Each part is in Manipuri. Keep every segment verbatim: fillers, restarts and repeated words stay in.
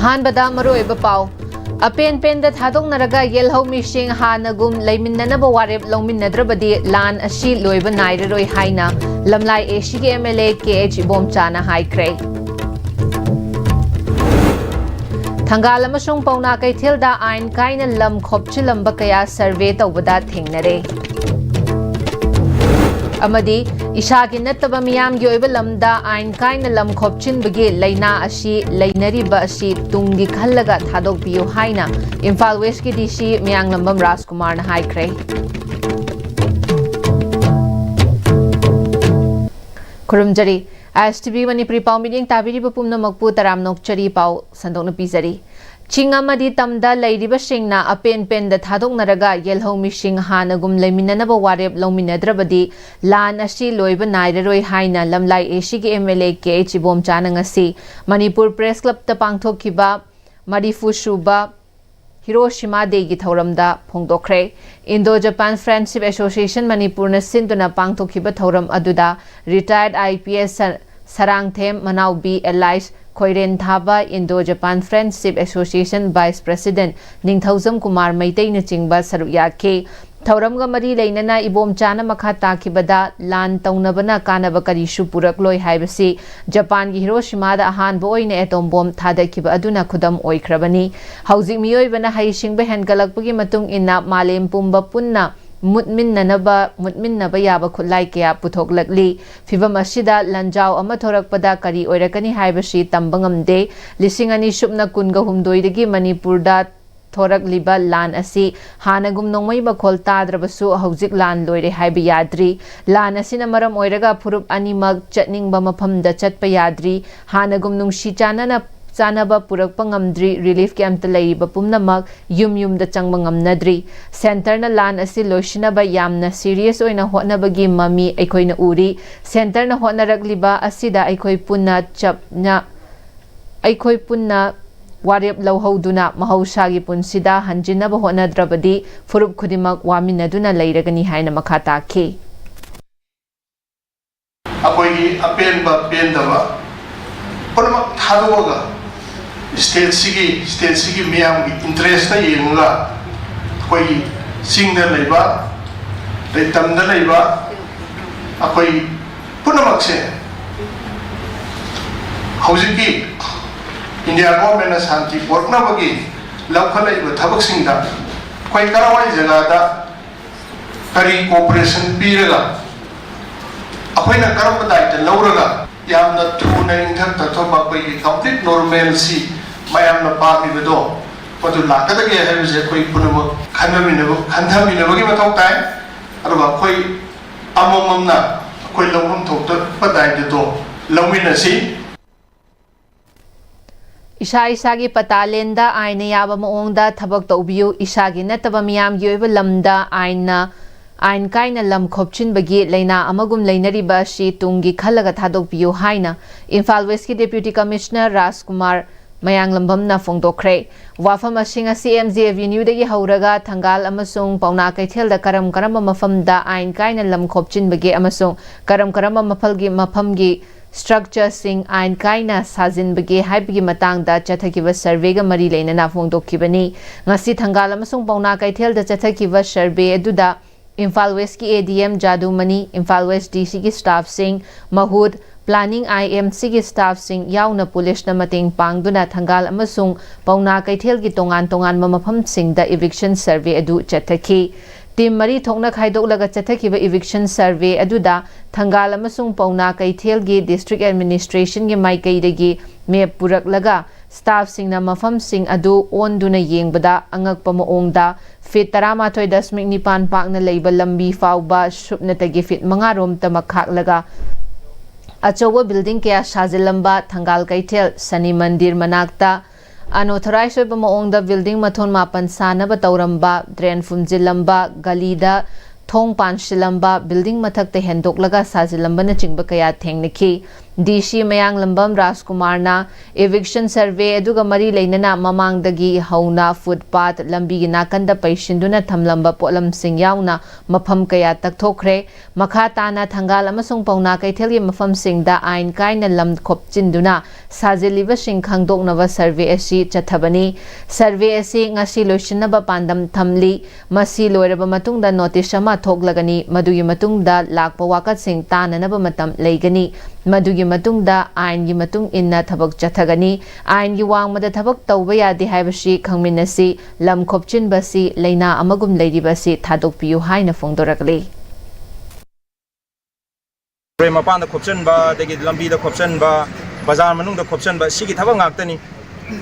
ꯑꯍꯥꯟꯕꯗ ꯃꯔꯨꯑꯣꯏꯕ ꯄꯥꯎ꯫ ꯑꯄꯦꯟ ꯄꯦꯟꯗ ꯊꯥꯗꯣꯛꯅꯔꯒ ꯌꯦꯜꯍꯧꯃꯤꯁꯤꯡ ꯍꯥꯟꯅꯒꯨꯝ ꯂꯩꯃꯤꯟꯅꯅꯕ ꯋꯥꯔꯦꯞ ꯂꯧꯃꯤꯟꯅꯗ꯭ꯔꯕꯗꯤ ꯂꯥꯟ ꯑꯁꯤ ꯂꯣꯏꯕ ꯅꯥꯏꯔꯔꯣꯏ ꯍꯥꯏꯅ ꯂꯝꯂꯥꯏ ꯑꯦꯁꯤꯒꯤ M L A K H ꯏꯕꯣꯝꯆꯥꯅ ꯍꯥꯏꯈ꯭ꯔꯦ꯫ ꯊꯪꯒꯥꯜ ꯑꯃꯁꯨꯡ ꯄꯥꯎꯅꯥ ꯀꯩꯊꯦꯜꯗ ꯑꯥꯏꯟ ꯀꯥꯏꯅ ꯂꯝ ꯈꯣꯞꯆꯤꯜꯂꯝꯕ ꯀꯌꯥ ꯁꯔꯚꯦ ꯇꯧꯕꯗ ꯊꯦꯡꯅꯔꯦ꯫ ꯑꯃꯗꯤ ꯏꯁꯥꯒꯤ ꯅꯠꯇꯕ ꯃꯤꯌꯥꯝꯒꯤ ꯑꯣꯏꯕ ꯂꯝꯗ ꯑꯥꯏꯟ ꯀꯥꯏꯅ ꯂꯝ ꯈꯣꯞꯆꯤꯟꯕꯒꯤ ꯂꯥꯏꯅꯥ ꯑꯁꯤ ꯂꯩꯅꯔꯤꯕ ꯑꯁꯤ ꯇꯨꯡꯒꯤ ꯈꯜꯂꯒ ꯊꯥꯗꯣꯛꯄꯤꯌꯨ ꯍꯥꯏꯅ ꯏꯝꯐꯥꯜ ꯋꯦꯁꯀꯤ ꯗꯤ ꯁꯤ ꯃꯌꯥꯡꯂꯝꯕꯝ ꯔꯥꯖꯀꯨꯃꯥꯔꯅ ꯍꯥꯏꯈ꯭ꯔꯦ꯫ ꯈꯨꯔꯨꯝꯖꯔꯤ꯫ ꯑꯥꯏ ꯑꯦꯁ ꯇꯤ ꯚꯤ ꯃꯅꯤꯄꯨꯔꯤ ꯄꯥꯎ ꯃꯤꯠꯌꯦꯡ ꯇꯥꯕꯤꯔꯤꯕ ꯄꯨꯝꯅꯃꯛꯄꯨ ꯇꯔꯥꯝꯅ ꯑꯣꯛꯆꯔꯤ꯫ ꯄꯥꯎ ꯁꯟꯗꯣꯛꯅ ꯄꯤꯖꯔꯤ꯫ ꯆꯤꯡ ꯑꯃꯗꯤ ꯇꯝꯗ ꯂꯩꯔꯤꯕꯁꯤꯡꯅ ꯑꯄꯦꯟ ꯄꯦꯟꯗ ꯊꯥꯗꯣꯛꯅꯔꯒ ꯌꯦꯜꯍꯧꯃꯤꯁꯤꯡ ꯍꯥꯟꯅꯒꯨꯝ ꯂꯩꯃꯤꯟꯅꯅꯕ ꯋꯥꯔꯦꯞ ꯂꯧꯃꯤꯟꯅꯗ꯭ꯔꯕꯗꯤ ꯂꯥꯟ ꯑꯁꯤ ꯂꯣꯏꯕ ꯅꯥꯏꯔꯔꯣꯏ ꯍꯥꯏꯅ ꯂꯝꯂꯥꯏ ꯑꯦꯁꯤꯒꯤ M L A K H ꯏꯕꯣꯝꯆꯥꯅ ꯉꯁꯤ ꯃꯅꯤꯄꯨꯔ ꯄ꯭ꯔꯦꯁ ꯀ꯭ꯂꯕꯇ ꯄꯥꯡꯊꯣꯛꯈꯤꯕ ꯃꯔꯤꯐꯨ ꯁꯨꯕ ꯍꯤꯔꯣꯁꯤꯃꯥ ꯗꯦꯒꯤ ꯊꯧꯔꯝꯗ ꯐꯣꯡꯗꯣꯛꯈ꯭ꯔꯦ꯫ ꯏꯟꯗꯣ ꯖꯄꯥꯟ ꯐ꯭ꯔꯦꯟꯗꯁꯤꯞ ꯑꯦꯁꯣꯁꯤꯌꯦꯁꯟ ꯃꯅꯤꯄꯨꯔꯅ ꯁꯤꯟꯗꯨꯅ ꯄꯥꯡꯊꯣꯛꯈꯤꯕ ꯊꯧꯔꯝ ꯑꯗꯨꯗ ꯔꯤꯇꯥꯌꯔꯗ ꯑꯥꯏ ꯄꯤ ꯑꯦꯁ ꯁ-, ꯁꯔꯥꯡꯊꯦꯝ ꯃꯅꯥꯎꯕꯤ ꯑꯦꯂꯥꯏꯁ ꯈꯣꯏꯔꯦꯟꯊꯥꯕ, Indo Japan friendship association vice president Ningthoujam Kumar ꯃꯩꯇꯩꯅꯆꯤꯡꯕ ꯁꯔꯨꯛ ꯌꯥꯈꯤ꯫ ꯊꯧꯔꯝꯒ ꯃꯔꯤ ꯂꯩꯅꯅ ꯏꯕꯣꯝꯆꯥꯅ ꯃꯈꯥ ꯇꯥꯈꯤꯕꯗ, ꯂꯥꯟ ꯇꯧꯅꯕꯅ ꯀꯥꯟꯅꯕ ꯀꯔꯤꯁꯨ ꯄꯨꯔꯛꯂꯣꯏ ꯍꯥꯏꯕꯁꯤ ꯖꯄꯥꯟꯒꯤ ꯍꯤꯔꯣꯁꯤꯃꯥꯗ ꯑꯍꯥꯟꯕ ꯑꯣꯏꯅ ꯑꯦꯇꯣꯝ ꯕꯣꯝ ꯊꯥꯗꯈꯤꯕ ꯑꯗꯨꯅ ꯈꯨꯗꯝ ꯑꯣꯏꯈ꯭ꯔꯕꯅꯤ꯫ ꯍꯧꯖꯤꯛ ꯃꯤꯑꯣꯏꯕꯅ ꯍꯩꯁꯤꯡꯕ ꯍꯦꯟꯒꯠꯂꯛꯄꯒꯤ ꯃꯇꯨꯡ ꯏꯟꯅ ꯃꯥꯂꯦꯝ ꯄꯨꯝꯕ ꯄꯨꯟꯅ ꯃꯨꯠꯃꯤꯟꯅꯅꯕ, ꯃꯨꯠꯃꯤꯟꯅꯕ ꯌꯥꯕ ꯈꯨꯠꯂꯥꯏ ꯀꯌꯥ ꯄꯨꯊꯣꯛꯂꯛꯂꯤ꯫ ꯐꯤꯚꯝ ꯑꯁꯤꯗ ꯂꯥꯟꯖꯥꯎ ꯑꯃ ꯊꯣꯔꯛꯄꯗ ꯀꯔꯤ ꯑꯣꯏꯔꯛꯀꯅꯤ ꯍꯥꯏꯕꯁꯤ ꯇꯝꯕ ꯉꯝꯗꯦ꯫ ꯂꯤꯁꯤꯡ ꯑꯅꯤ ꯁꯨꯞꯅ ꯀꯨꯟꯒ ꯍꯨꯝꯗꯣꯏꯗꯒꯤ ꯃꯅꯤꯄꯨꯔꯗ ꯊꯣꯔꯛꯂꯤꯕ ꯂꯥꯟ ꯑꯁꯤ ꯍꯥꯟꯅꯒꯨꯝ ꯅꯣꯡꯃꯩ ꯃꯈꯣꯜ ꯇꯥꯗ꯭ꯔꯕꯁꯨ ꯍꯧꯖꯤꯛ ꯂꯥꯟ ꯂꯣꯏꯔꯦ ꯍꯥꯏꯕ ꯌꯥꯗ꯭ꯔꯤ꯫ ꯂꯥꯟ ꯑꯁꯤꯅ ꯃꯔꯝ ꯑꯣꯏꯔꯒ ꯐꯨꯔꯨꯞ ꯑꯅꯤꯃꯛ ꯆꯠꯅꯤꯡꯕ ꯃꯐꯝꯗ ꯆꯠꯄ ꯌꯥꯗ꯭ꯔꯤ꯫ ꯍꯥꯟꯅꯒꯨꯝ ꯅꯨꯡꯁꯤ ꯆꯥꯟꯅꯅ, ꯆꯥꯟꯅꯕ ꯄꯨꯔꯛꯄ ꯉꯝꯗ꯭ꯔꯤ꯫ ꯔꯤꯂꯤꯐ ꯀꯦꯝꯞꯇ ꯂꯩꯔꯤꯕ ꯄꯨꯝꯅꯃꯛ ꯌꯨꯝ ꯌꯨꯝꯗ ꯆꯪꯕ ꯉꯝꯅꯗ꯭ꯔꯤ꯫ ꯁꯦꯟꯇꯔꯅ ꯂꯥꯟ ꯑꯁꯤ ꯂꯣꯏꯁꯤꯟꯅꯕ ꯌꯥꯝꯅ ꯁꯤꯔꯤꯌꯁ ꯑꯣꯏꯅ ꯍꯣꯠꯅꯕꯒꯤ ꯃꯃꯤ ꯑꯩꯈꯣꯏꯅ ꯎꯔꯤ꯫ ꯁꯦꯟꯇꯔꯅ ꯍꯣꯠꯅꯔꯛꯂꯤꯕ ꯑꯁꯤꯗ ꯑꯩꯈꯣꯏ ꯄꯨꯟꯅ ꯆꯞꯅ, ꯑꯩꯈꯣꯏ ꯄꯨꯟꯅ ꯋꯥꯔꯦꯞ ꯂꯧꯍꯧꯗꯨꯅ ꯃꯍꯧꯁꯥꯒꯤ ꯄꯨꯟꯁꯤꯗ ꯍꯟꯖꯤꯟꯅꯕ ꯍꯣꯠꯅꯗ꯭ꯔꯕꯗꯤ ꯐꯨꯔꯨꯞ ꯈꯨꯗꯤꯡꯃꯛ ꯋꯥꯃꯤꯟꯅꯗꯨꯅ ꯂꯩꯔꯒꯅꯤ ꯍꯥꯏꯅ ꯃꯈꯥ ꯇꯥꯈꯤ꯫ ꯑꯩꯈꯣꯏꯒꯤ ꯑꯄꯦꯟꯕ ꯄꯦꯟꯗꯕ ꯄꯨꯝꯅꯃꯛ ꯊꯥꯗꯣꯛꯑꯒ ꯁ꯭ꯇꯦꯠꯁꯤꯒꯤ ꯁ꯭ꯇꯦꯠꯁꯤꯒꯤ ꯃꯤꯌꯥꯝꯒꯤ ꯏꯟꯇꯔꯦꯁꯇ ꯌꯦꯡꯉꯒ ꯑꯩꯈꯣꯏꯒꯤ ꯆꯤꯡꯗ ꯂꯩꯕ, ꯑꯗꯩ ꯇꯝꯗ ꯂꯩꯕ ꯑꯩꯈꯣꯏ ꯄꯨꯝꯅꯃꯛꯁꯦ ꯍꯧꯖꯤꯛꯀꯤ ꯏꯟꯗꯤꯌꯥ ꯒꯣꯔꯃꯦꯟꯅ ꯁꯥꯟꯇꯤ ꯄꯨꯔꯛꯅꯕꯒꯤ ꯂꯧꯈꯠꯂꯛꯏꯕ ꯊꯕꯛꯁꯤꯡꯗ ꯑꯩꯈꯣꯏ ꯀꯔꯥꯏꯋꯥꯏ ꯖꯒꯥꯗ ꯀꯔꯤ ꯀꯣꯑꯣꯄꯔꯦꯁꯟ ꯄꯤꯔꯒ, ꯑꯩꯈꯣꯏꯅ ꯀꯔꯝꯕ ꯗꯥꯏꯇ ꯂꯧꯔꯒ ꯌꯥꯝꯅ ꯊꯨꯅ ꯏꯪꯊ ꯇꯞꯊꯕ ꯑꯩꯈꯣꯏꯒꯤ ꯀꯝꯄ꯭ꯂꯤꯠ ꯅꯣꯔꯃꯦꯜꯁꯤ ꯃꯌꯥꯝꯅ ꯄꯥꯝꯃꯤꯕꯗꯣ ꯃꯗꯨ ꯂꯥꯛꯀꯗꯒꯦ ꯍꯥꯏꯕꯁꯦ ꯑꯩꯈꯣꯏ ꯄꯨꯝꯅꯃꯛ ꯈꯟꯊꯃꯤꯟꯅꯕ, ꯈꯟꯊꯃꯤꯟꯅꯕꯒꯤ ꯃꯊꯧ ꯇꯥꯏ꯫ ꯑꯗꯨꯒ ꯑꯩꯈꯣꯏ ꯑꯃꯃꯝꯅ ꯑꯩꯈꯣꯏ ꯂꯧꯐꯝ ꯊꯣꯛꯄ ꯗꯥꯏꯇꯗꯣ ꯂꯧꯃꯤꯟꯅꯁꯤ꯫ ꯏꯁꯥ ꯏꯁꯥꯒꯤ ꯄꯇꯥ ꯂꯦꯟꯗ ꯑꯥꯏꯟꯅ ꯌꯥꯕ ꯃꯑꯣꯡꯗ ꯊꯕꯛ ꯇꯧꯕꯤꯌꯨ꯫ ꯏꯁꯥꯒꯤ ꯅꯠꯇꯕ ꯃꯤꯌꯥꯝꯒꯤ ꯑꯣꯏꯕ ꯂꯝꯗ ꯑꯥꯏꯟꯅ, ꯑꯥꯏꯟ ꯀꯥꯏꯅ ꯂꯝ ꯈꯣꯞꯆꯤꯟꯕꯒꯤ ꯂꯩꯅꯥ ꯑꯃꯒꯨꯝ ꯂꯩꯅꯔꯤꯕ ꯑꯁꯤ ꯇꯨꯡꯒꯤ ꯈꯜꯂꯒ ꯊꯥꯗꯣꯛꯄꯤꯌꯨ ꯍꯥꯏꯅ ꯏꯝꯐꯥꯜ ꯋꯦꯁꯀꯤ ꯗꯦꯄ꯭ꯌꯨꯇꯤ ꯀꯃꯤꯁꯅꯔ ꯔꯥꯖꯀꯨꯃꯥꯔ ꯃꯌꯥꯡꯂꯝꯕꯝꯅ ꯐꯣꯡꯗꯣꯛꯈ꯭ꯔꯦ꯫ ꯋꯥꯐꯝ ꯑꯁꯤ ꯉꯁꯤ ꯑꯦꯝ ꯖꯤ ꯑꯦꯚꯦꯅ꯭ꯌꯨꯗꯒꯤ ꯍꯧꯔꯒ ꯊꯪꯒꯥꯜ ꯑꯃꯁꯨꯡ ꯄꯥꯎꯅꯥ ꯀꯩꯊꯦꯜꯗ ꯀꯔꯝ ꯀꯔꯝꯕ ꯃꯐꯝꯗ ꯑꯥꯏꯟ ꯀꯥꯏꯅ ꯂꯝ ꯈꯣꯞꯆꯤꯟꯕꯒꯦ ꯑꯃꯁꯨꯡ ꯀꯔꯝ ꯀꯔꯝꯕ ꯃꯐꯜꯒꯤ, ꯃꯐꯝꯒꯤ ꯁ꯭ꯇ꯭ꯔꯛꯆꯔꯁꯤꯡ ꯑꯥꯏꯟ ꯀꯥꯏꯅ ꯁꯥꯖꯤꯟꯕꯒꯦ ꯍꯥꯏꯕꯒꯤ ꯃꯇꯥꯡꯗ ꯆꯠꯊꯈꯤꯕ ꯁꯔꯚꯦꯒ ꯃꯔꯤ ꯂꯩꯅꯅ ꯐꯣꯡꯗꯣꯛꯈꯤꯕꯅꯤ꯫ ꯉꯁꯤ ꯊꯪꯒꯥꯜ ꯑꯃꯁꯨꯡ ꯄꯥꯎꯅꯥ ꯀꯩꯊꯦꯜꯗ ꯆꯠꯊꯈꯤꯕ ꯁꯔꯚꯦ ꯑꯗꯨꯗ ꯏꯝꯐꯥꯜ ꯋꯦꯁꯀꯤ ꯑꯦ ꯗꯤ ꯑꯦꯝ ꯖꯥꯗꯨꯃꯅꯤ, ꯏꯝꯐꯥꯜ ꯋꯦꯁ ꯗꯤ ꯁꯤꯒꯤ ꯁ꯭ꯇꯥꯐꯁꯤꯡ, ꯃꯍꯨꯠ, ꯄ꯭ꯂꯥꯅꯤꯡ ꯑꯥꯏ ꯑꯦꯝ ꯁꯤꯒꯤ ꯁ꯭ꯇꯥꯐꯁꯤꯡ ꯌꯥꯎꯅ ꯄꯨꯂꯤꯁꯅ ꯃꯇꯦꯡ ꯄꯥꯡꯗꯨꯅ ꯊꯪꯒꯥꯜ ꯑꯃꯁꯨꯡ ꯄꯥꯎꯅꯥ ꯀꯩꯊꯦꯜꯒꯤ ꯇꯣꯉꯥꯟ ꯇꯣꯉꯥꯟꯕ ꯃꯐꯝꯁꯤꯡꯗ ꯏꯚꯤꯛꯁꯟ ꯁꯔꯚꯦ ꯑꯗꯨ ꯆꯠꯊꯈꯤ꯫ ꯇꯤꯝ ꯃꯔꯤ ꯊꯣꯛꯅ ꯈꯥꯏꯗꯣꯛꯂꯒ ꯆꯠꯊꯈꯤꯕ ꯏꯚꯤꯛꯁꯟ ꯁꯔꯚꯦ ꯑꯗꯨꯗ ꯊꯪꯒꯥꯜ ꯑꯃꯁꯨꯡ ꯄꯥꯎꯅꯥ ꯀꯩꯊꯦꯜꯒꯤ ꯗꯤꯁꯇ꯭ꯔꯤꯛ ꯑꯦꯗꯃꯤꯅꯤꯁꯇ꯭ꯔꯦꯁꯟꯒꯤ ꯃꯥꯏꯀꯩꯗꯒꯤ ꯃꯦꯞ ꯄꯨꯔꯛꯂꯒ ꯁ꯭ꯇꯥꯐꯁꯤꯡꯅ ꯃꯐꯝꯁꯤꯡ ꯑꯗꯨ ꯑꯣꯟꯗꯨꯅ ꯌꯦꯡꯕꯗ ꯑꯉꯛꯄ ꯃꯑꯣꯡꯗ ꯐꯤꯠ ꯇꯔꯥꯃꯥꯊꯣꯏ ꯗꯁꯃꯤꯛ ꯅꯤꯄꯥꯟ ꯄꯥꯛꯅ ꯂꯩꯕ ꯂꯝꯕꯤ ꯐꯥꯎꯕ ꯁꯨꯞꯅꯇꯒꯤ ꯐꯤꯠ ꯃꯉꯥ ꯔꯣꯝꯇꯃꯛ ꯈꯥꯛꯂꯒ ꯑꯆꯧꯕ ꯕꯤꯜꯗꯤꯡ ꯀꯌꯥ ꯁꯥꯖꯤꯜꯂꯝꯕ ꯊꯪꯒꯥꯜ ꯀꯩꯊꯦꯜ, ꯁꯅꯤ ꯃꯟꯗꯤꯔ ꯃꯅꯥꯛꯇ ꯑꯟꯑꯣꯊꯣꯔꯥꯏꯖ ꯑꯣꯏꯕ ꯃꯑꯣꯡꯗ ꯕꯤꯜꯗꯤꯡ ꯃꯊꯣꯟ ꯃꯥꯄꯟ ꯁꯥꯅꯕ ꯇꯧꯔꯝꯕ, ꯗ꯭ꯔꯦꯟ ꯐꯨꯝꯖꯤꯜꯂꯝꯕ, ꯒꯂꯤꯗ ꯊꯣꯡ ꯄꯥꯟꯁꯤꯜꯂꯝꯕ, ꯕꯤꯜꯗꯤꯡ ꯃꯊꯛꯇ ꯍꯦꯟꯗꯣꯛꯂꯒ ꯁꯥꯖꯤꯜꯂꯝꯕꯅꯆꯤꯡꯕ ꯀꯌꯥ ꯊꯦꯡꯅꯈꯤ꯫ ꯗꯤ ꯁꯤ ꯃꯌꯥꯡꯂꯝꯕꯝ ꯔꯥꯖꯀꯨꯃꯥꯔꯅ eviction survey ꯑꯗꯨꯒ ꯃꯔꯤ ꯂꯩꯅꯅ ꯃꯃꯥꯡꯗꯒꯤ ꯍꯧꯅ footpath, ꯂꯝꯕꯤꯒꯤ ꯅꯥꯀꯟꯗ ꯄꯩꯁꯤꯟꯗꯨꯅ ꯊꯝꯂꯝꯕ ꯄꯣꯠꯂꯝꯁꯤꯡ ꯌꯥꯎꯅ ꯃꯐꯝ ꯀꯌꯥ ꯇꯛꯊꯣꯛꯈ꯭ꯔꯦ꯫ ꯃꯈꯥ ꯇꯥꯅ ꯊꯪꯒꯥꯜ ꯑꯃꯁꯨꯡ ꯄꯥꯎꯅꯥ ꯀꯩꯊꯦꯜꯒꯤ ꯃꯐꯝꯁꯤꯡꯗ ꯑꯥꯏꯟ ꯀꯥꯏꯅ ꯂꯝ ꯈꯣꯞꯆꯤꯟꯗꯨꯅ ꯁꯥꯖꯤꯜꯂꯤꯕꯁꯤꯡ ꯈꯪꯗꯣꯛꯅꯕ survey ꯑꯁꯤ ꯆꯠꯊꯕꯅꯤ꯫ Survey ꯑꯁꯤ ꯉꯁꯤ ꯂꯣꯏꯁꯤꯟꯅꯕ ꯄꯥꯟꯗꯝ ꯊꯝꯂꯤ꯫ ꯃꯁꯤ ꯂꯣꯏꯔꯕ ꯃꯇꯨꯡꯗ notice ꯑꯃ ꯊꯣꯛꯂꯒꯅꯤ꯫ ꯃꯗꯨꯒꯤ ꯃꯇꯨꯡꯗ ꯂꯥꯛꯄ ꯋꯥꯀꯠꯁꯤꯡ ꯇꯥꯅꯅꯕ ꯃꯇꯝ ꯂꯩꯒꯅꯤ꯫ ꯃꯗꯨꯒꯤ ꯃꯇꯨꯡꯗ ꯑꯥꯏꯟꯒꯤ ꯃꯇꯨꯡ ꯏꯟꯅ ꯊꯕꯛ ꯆꯠꯊꯒꯅꯤ꯫ ꯑꯥꯏꯟꯒꯤ ꯋꯥꯡꯃꯗ ꯊꯕꯛ ꯇꯧꯕ ꯌꯥꯗꯦ ꯍꯥꯏꯕꯁꯤ ꯈꯪꯃꯤꯟꯅꯁꯤ꯫ ꯂꯝ ꯈꯣꯞꯆꯤꯟꯕꯁꯤ ꯂꯥꯏꯅꯥ ꯑꯃꯒꯨꯝ ꯂꯩꯔꯤꯕꯁꯤ ꯊꯥꯗꯣꯛꯄꯤꯌꯨ ꯍꯥꯏꯅ ꯐꯣꯡꯗꯣꯔꯛꯂꯤ꯫ ꯇꯨꯔꯦꯜ ꯃꯄꯥꯟꯗ ꯈꯣꯞꯆꯟꯕ, ꯑꯗꯒꯤ ꯂꯝꯕꯤꯗ ꯈꯣꯞꯆꯟꯕ, ꯕꯖꯥꯔ ꯃꯅꯨꯡꯗ ꯈꯣꯞꯆꯟꯕ, ꯁꯤꯒꯤ ꯊꯕꯛ ꯉꯥꯛꯇꯅꯤ꯫